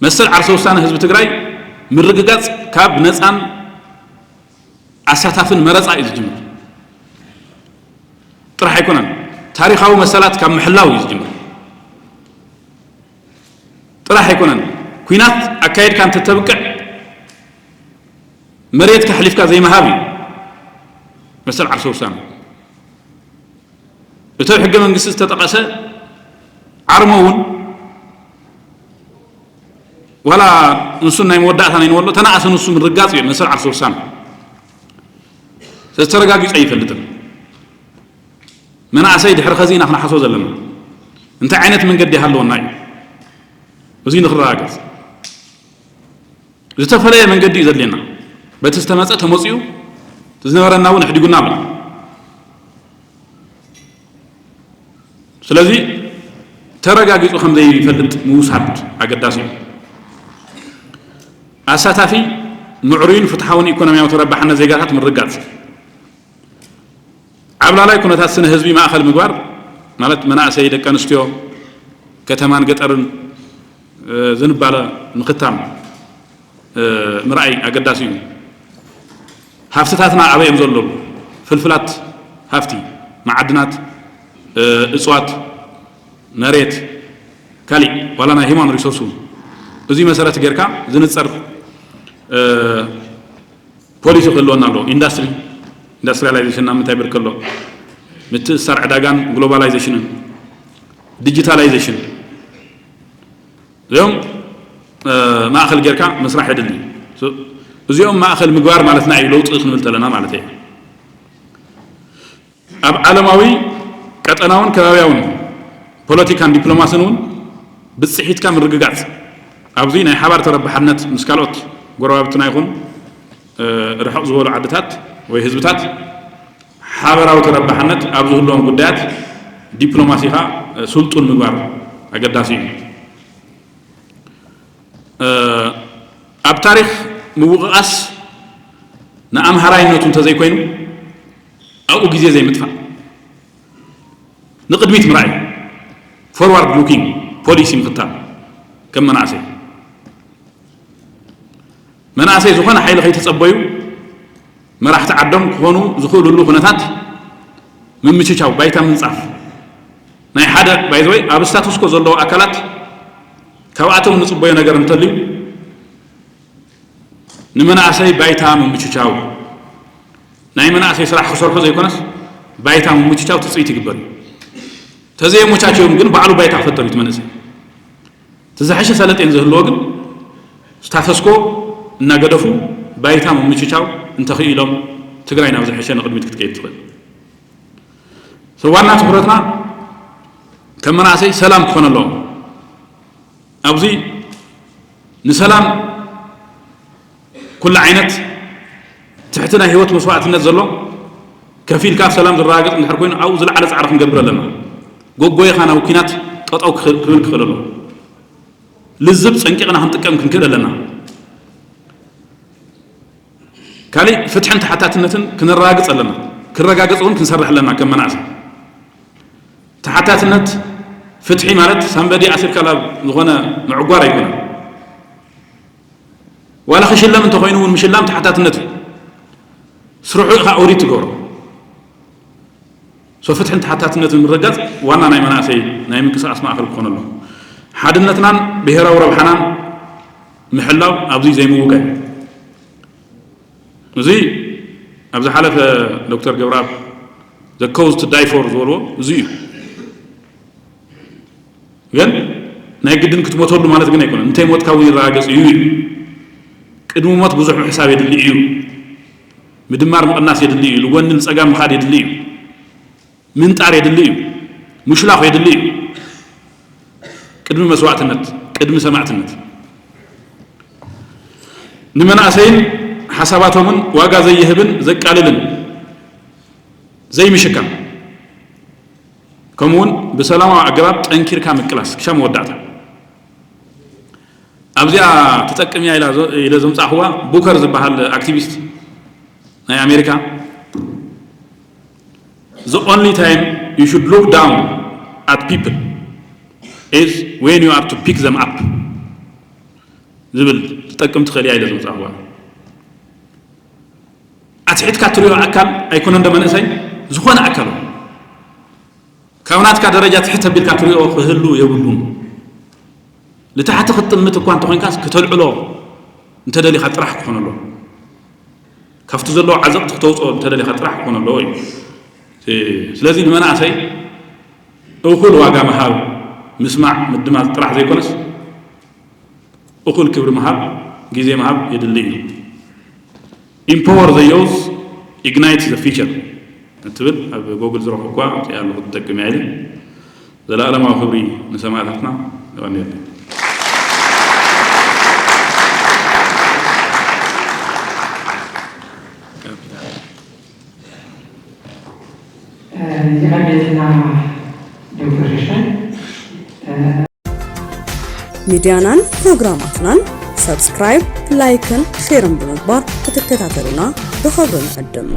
መሰል ዓርሰ ውሳነ ህዝቢ ትግራይ ምርግጋጽ ካብ ነጻን ኣሳታፍን መረጻ እዩ ዝጅምር። ጥራሕ ኣይኮነን፣ ታሪኻዊ መሰላት ካብ ምሕላው እዩ ዝጅምር። ጥራሕ ኣይኮነን፣ ኲናት ኣካይድካ እንተተብቅዕ መሬትካ ኣሕሊፍካ ዘይምሃብ እዩ መሰል ዓርሰ ውሳነ። እቲ ኣብ ሕገ መንግስቲ ዝተጠቐሰ ዓርሞ እውን ዋላ ንሱ ናይ መወዳእታ ናይ ንበሎ ተናእሰ ንሱ ምርጋጽ እዩ መሰል ዓርሰ ውሳነ። ስለዚ ተረጋጊጹ ኣይፈልጥን። መናእሰይ ድሕሪ ኸዚ ኢና ክንሓስቦ ዘለና። እንታይ ዓይነት መንገዲ ይሃለወና እዩ? እዚ ንክረጋገጽ ዝተፈለየ መንገዲ እዩ ዘድልየና። በቲ ዝተመጸ ተመጺኡ፣ እቲ ዝነበረና እውን ኣሕዲጉና ኣሎ። ስለዚ ተረጋጊጹ ከም ዘይፈልጥ ምውሳድ ኣገዳሲ እዩ። ኣሳታፊ፣ ምዕሩይን ፍትሓውን ኢኮኖሚያዊ ተረባሕነት ዜጋታት ምርጋጽ። ዓብላላይ ኩነታት ስነ ህዝቢ ማእኸል ምግባር፣ ማለት መናእሰይ፣ ደቂ ኣንስትዮ፣ ከተማን ገጠርን፣ እ፣ ዝንባለ ምኽታም፣ እ፣ ምርኣይ ኣገዳሲ እዩ። ሃፍትታትና ኣበይ እዮም ዘለዉ? ፍልፍላት ሃፍቲ፣ መዓድናት፣ እ፣ እፅዋት፣ መሬት፣ ካሊእ ዋላ ናይ ሂማን ሪሶርስ እውን። እዚ መሰረት ጌርካ ዝንፀር፣ እ፣ ፖሊሲ ክህልወና ኣለዎ። ኢንዳስትሪ፣ ኢንዳስትሪያላይዜሽን ናብ ምንታይ ብርክ ኣሎ? ምትእስሳር ዕዳጋን ግሎባላይዜሽንን፣ ዲጂታላይዜሽን፣ እዚኦም፣ እ፣ ማእኸል ጌርካ ምስራሕ የድሊ። ሶ፣ እዚኦም ማእኸል ምግባር ማለትና እዩ፣ ለውጢ ክንብል ተለና ማለት እዩ። ኣብ ዓለማዊ፣ ቀጠናውን ከባብያውን ፖለቲካን ዲፕሎማስን እውን ብፅሒትካ ምርግጋፅ፣ ኣብዚ ናይ ሓባር ተረባሕነት ምስ ካልኦት ጎረባብትና ይኹን፣ እ፣ ርሑቕ ዝበሉ ዓድታት ወይ ህዝብታት ሓበራዊ ተረባሕነት ኣብ ዝህልዎም ጉዳያት ዲፕሎማሲኻ፣ እ፣ ስልጡን ምግባር ኣገዳሲ እዩ። እ፣ ኣብ ታሪኽ ምውቕቓስ ንኣምሃራይነቱ እንተዘይኮይኑ ኣብኡ ግዜ ዘይምጥፋእ፣ ንቕድሚት ምርኣይ፣ ፎርዋርድ ሉኪንግ ፖሊሲ ምኽታል። ከም መናእሰይ፣ መናእሰይ ዝኾነ ሓይሊ ከይተጸበዩ መራሕቲ ዓዶም ክኾኑ ዝኽእሉሉ ኩነታት ምምችቻው፣ ባይታ ምንጻፍ። ናይ ሓደ፣ ባይ ዘ ወይ፣ ኣብ ስታቱስኮ ዘለዉ ኣካላት ካብኣቶም ንጽበዮ ነገር እንተልዩ፣ ንመናእሰይ ባይታ ምምችቻው፣ ናይ መናእሰይ ስራሕ ክሰርሑ ዘይኮነስ ባይታ ምምችቻው ትጽቢት ይግበር እዩ። ተዘየመቻቸዮም ግን ባዕሉ ባይታ ክፈጥር እዩ እቲ መንእሰይ። እቲ ዝሐሸ ሰለጤን ዝህልዎ ግን ስታተስኮ እናገደፉ ባይታ ምምችቻው እንተኽኢሎም ትግራይ ናብ ዝሐሸ ንቕድሚት ክትከይድ ትኽእል። So ዋና ትኹረትና ከም መናእሰይ ሰላም ክኾን ኣለዎ። ኣብዚ ንሰላም ኩሉ ዓይነት ትሕቲ ናይ ህይወት መስዋእትነት ዘሎ ከፊልካ ሰላም ዝረጋገጽ እንድሕር ኮይኑ ኣብኡ ዝለዓለ ጻዕሪ ክንገብር ኣለና። ጎጎይኻ ናብ ኲናት ጠጠው ክኽ-፣ ክብል ክኽእል ኣለዎ። ልዝብ ጸንቂቕና ክንጥቀም ክንክእል ኣለና። ካሊእ ፍትሕን ተሓታትነትን ክነረጋግጽ ኣለና። ክረጋገጽ እውን ክንሰርሕ ኣለና ከም መናእሰይ። ተሓታትነት፣ ፍትሒ ማለት ሳንበዲ ኣሲርካ ናብ ዝኾነ ምዕጓር ኣይኮነን። ዋላ ክሽለም እንተኾይኑ እውን ምሽላም ተሓታትነት እዩ። ስርሑ ኢኻ ኦዲት ትገብሮ። ሶ ፍትሕን ተሓታትነትን ምርግጋፅ ዋና ናይ መናእሰይ ናይ ምንቅስቃስ ማእኸል ክኾን ኣሎ። ሓድነትናን ብሄራዊ ረብሓናን ምሕላው ኣብዚ ዘይምውጋይ። እዚ ኣብ ዝሓለፈ ዶክተር ገብረኣብ the cause to die for ዝበልዎ እዚ እዩ። ግን ናይ ግድን ክትሞተሉ ማለት ግን ኣይኮነን። እንተይ ሞትካ እውን ይረጋገፅ እዩ እዩ። ቅድሚ ሞት ብዙሕ ምሕሳብ የድሊ እዩ። ምድማር ምቕናስ የድሊ እዩ። ልጎኒ ንፀጋም ምኻድ የድሊ እዩ። ምንጣር የድሊ እዩ። ምሽላኽ የድሊ እዩ። ቅድሚ መስዋዕትነት፣ ቅድሚ ሰማዕትነት ንመናእሰይን ሓሳባቶምን ዋጋ ዘይህብን ዘቃልልን ዘይምሽካም፣ ከምኡውን ብሰላማዊ ኣገባብ ጠንኪርካ ምቅላስ ክሻ መወዳእታ። ኣብዚኣ ትጠቅም እያ ኢላ ዘ- ኢለ ዘምፃእኽዋ ቡከር ዝበሃል ኣክቲቪስት ናይ ኣሜሪካ the only time you should look down at people is when you are to pick them up ዝብል ትጠቅም ትኽእል እያ ኢለ ዘምፃእኽዋ። ኣትሒትካ ትሪኦ ኣካል ኣይኮነን ዶ መንእሰይ፣ ዝኾነ ኣካል ካብ ናትካ ደረጃ ትሕት ኣቢልካ ትሪኦ ክህሉ የብሉን። ንታሕቲ ክትጥምት እኳ እንተኾይንካስ ክተልዕሎ እንተደሊኻ ጥራሕ ክኾን ኣሎ። ካብቲ ዘለዎ ዓዘቕቲ ክተውፅኦ እንተደሊኻ ጥራሕ ክኾን ኣለዎ እዩ። ስለዚ ንመናእሰይ እኹል ዋጋ ምሃብ፣ ምስማዕ፣ ምድማፅ ጥራሕ ዘይኮነስ እኹል ክብሪ ምሃብ፣ ግዜ ምሃብ የድሊ እዩ። Empower the youth, ignite the future እትብል ኣብ ጎግል ዝረኽብኳ እዚኣ ኣለኹ ትጠቅም እያ ኢለ። ዘለኣለማዊ ክብሪ ንሰማእታትና። የቐንየለይ። የቐንየልና ዶክተር ሽሻይ። ሚድያናን ፕሮግራማትናን ሰብስክራይብ፣ ላይክን ሼርን ብምግባር ክትከታተሉና ብኽብሪ ንዕድም።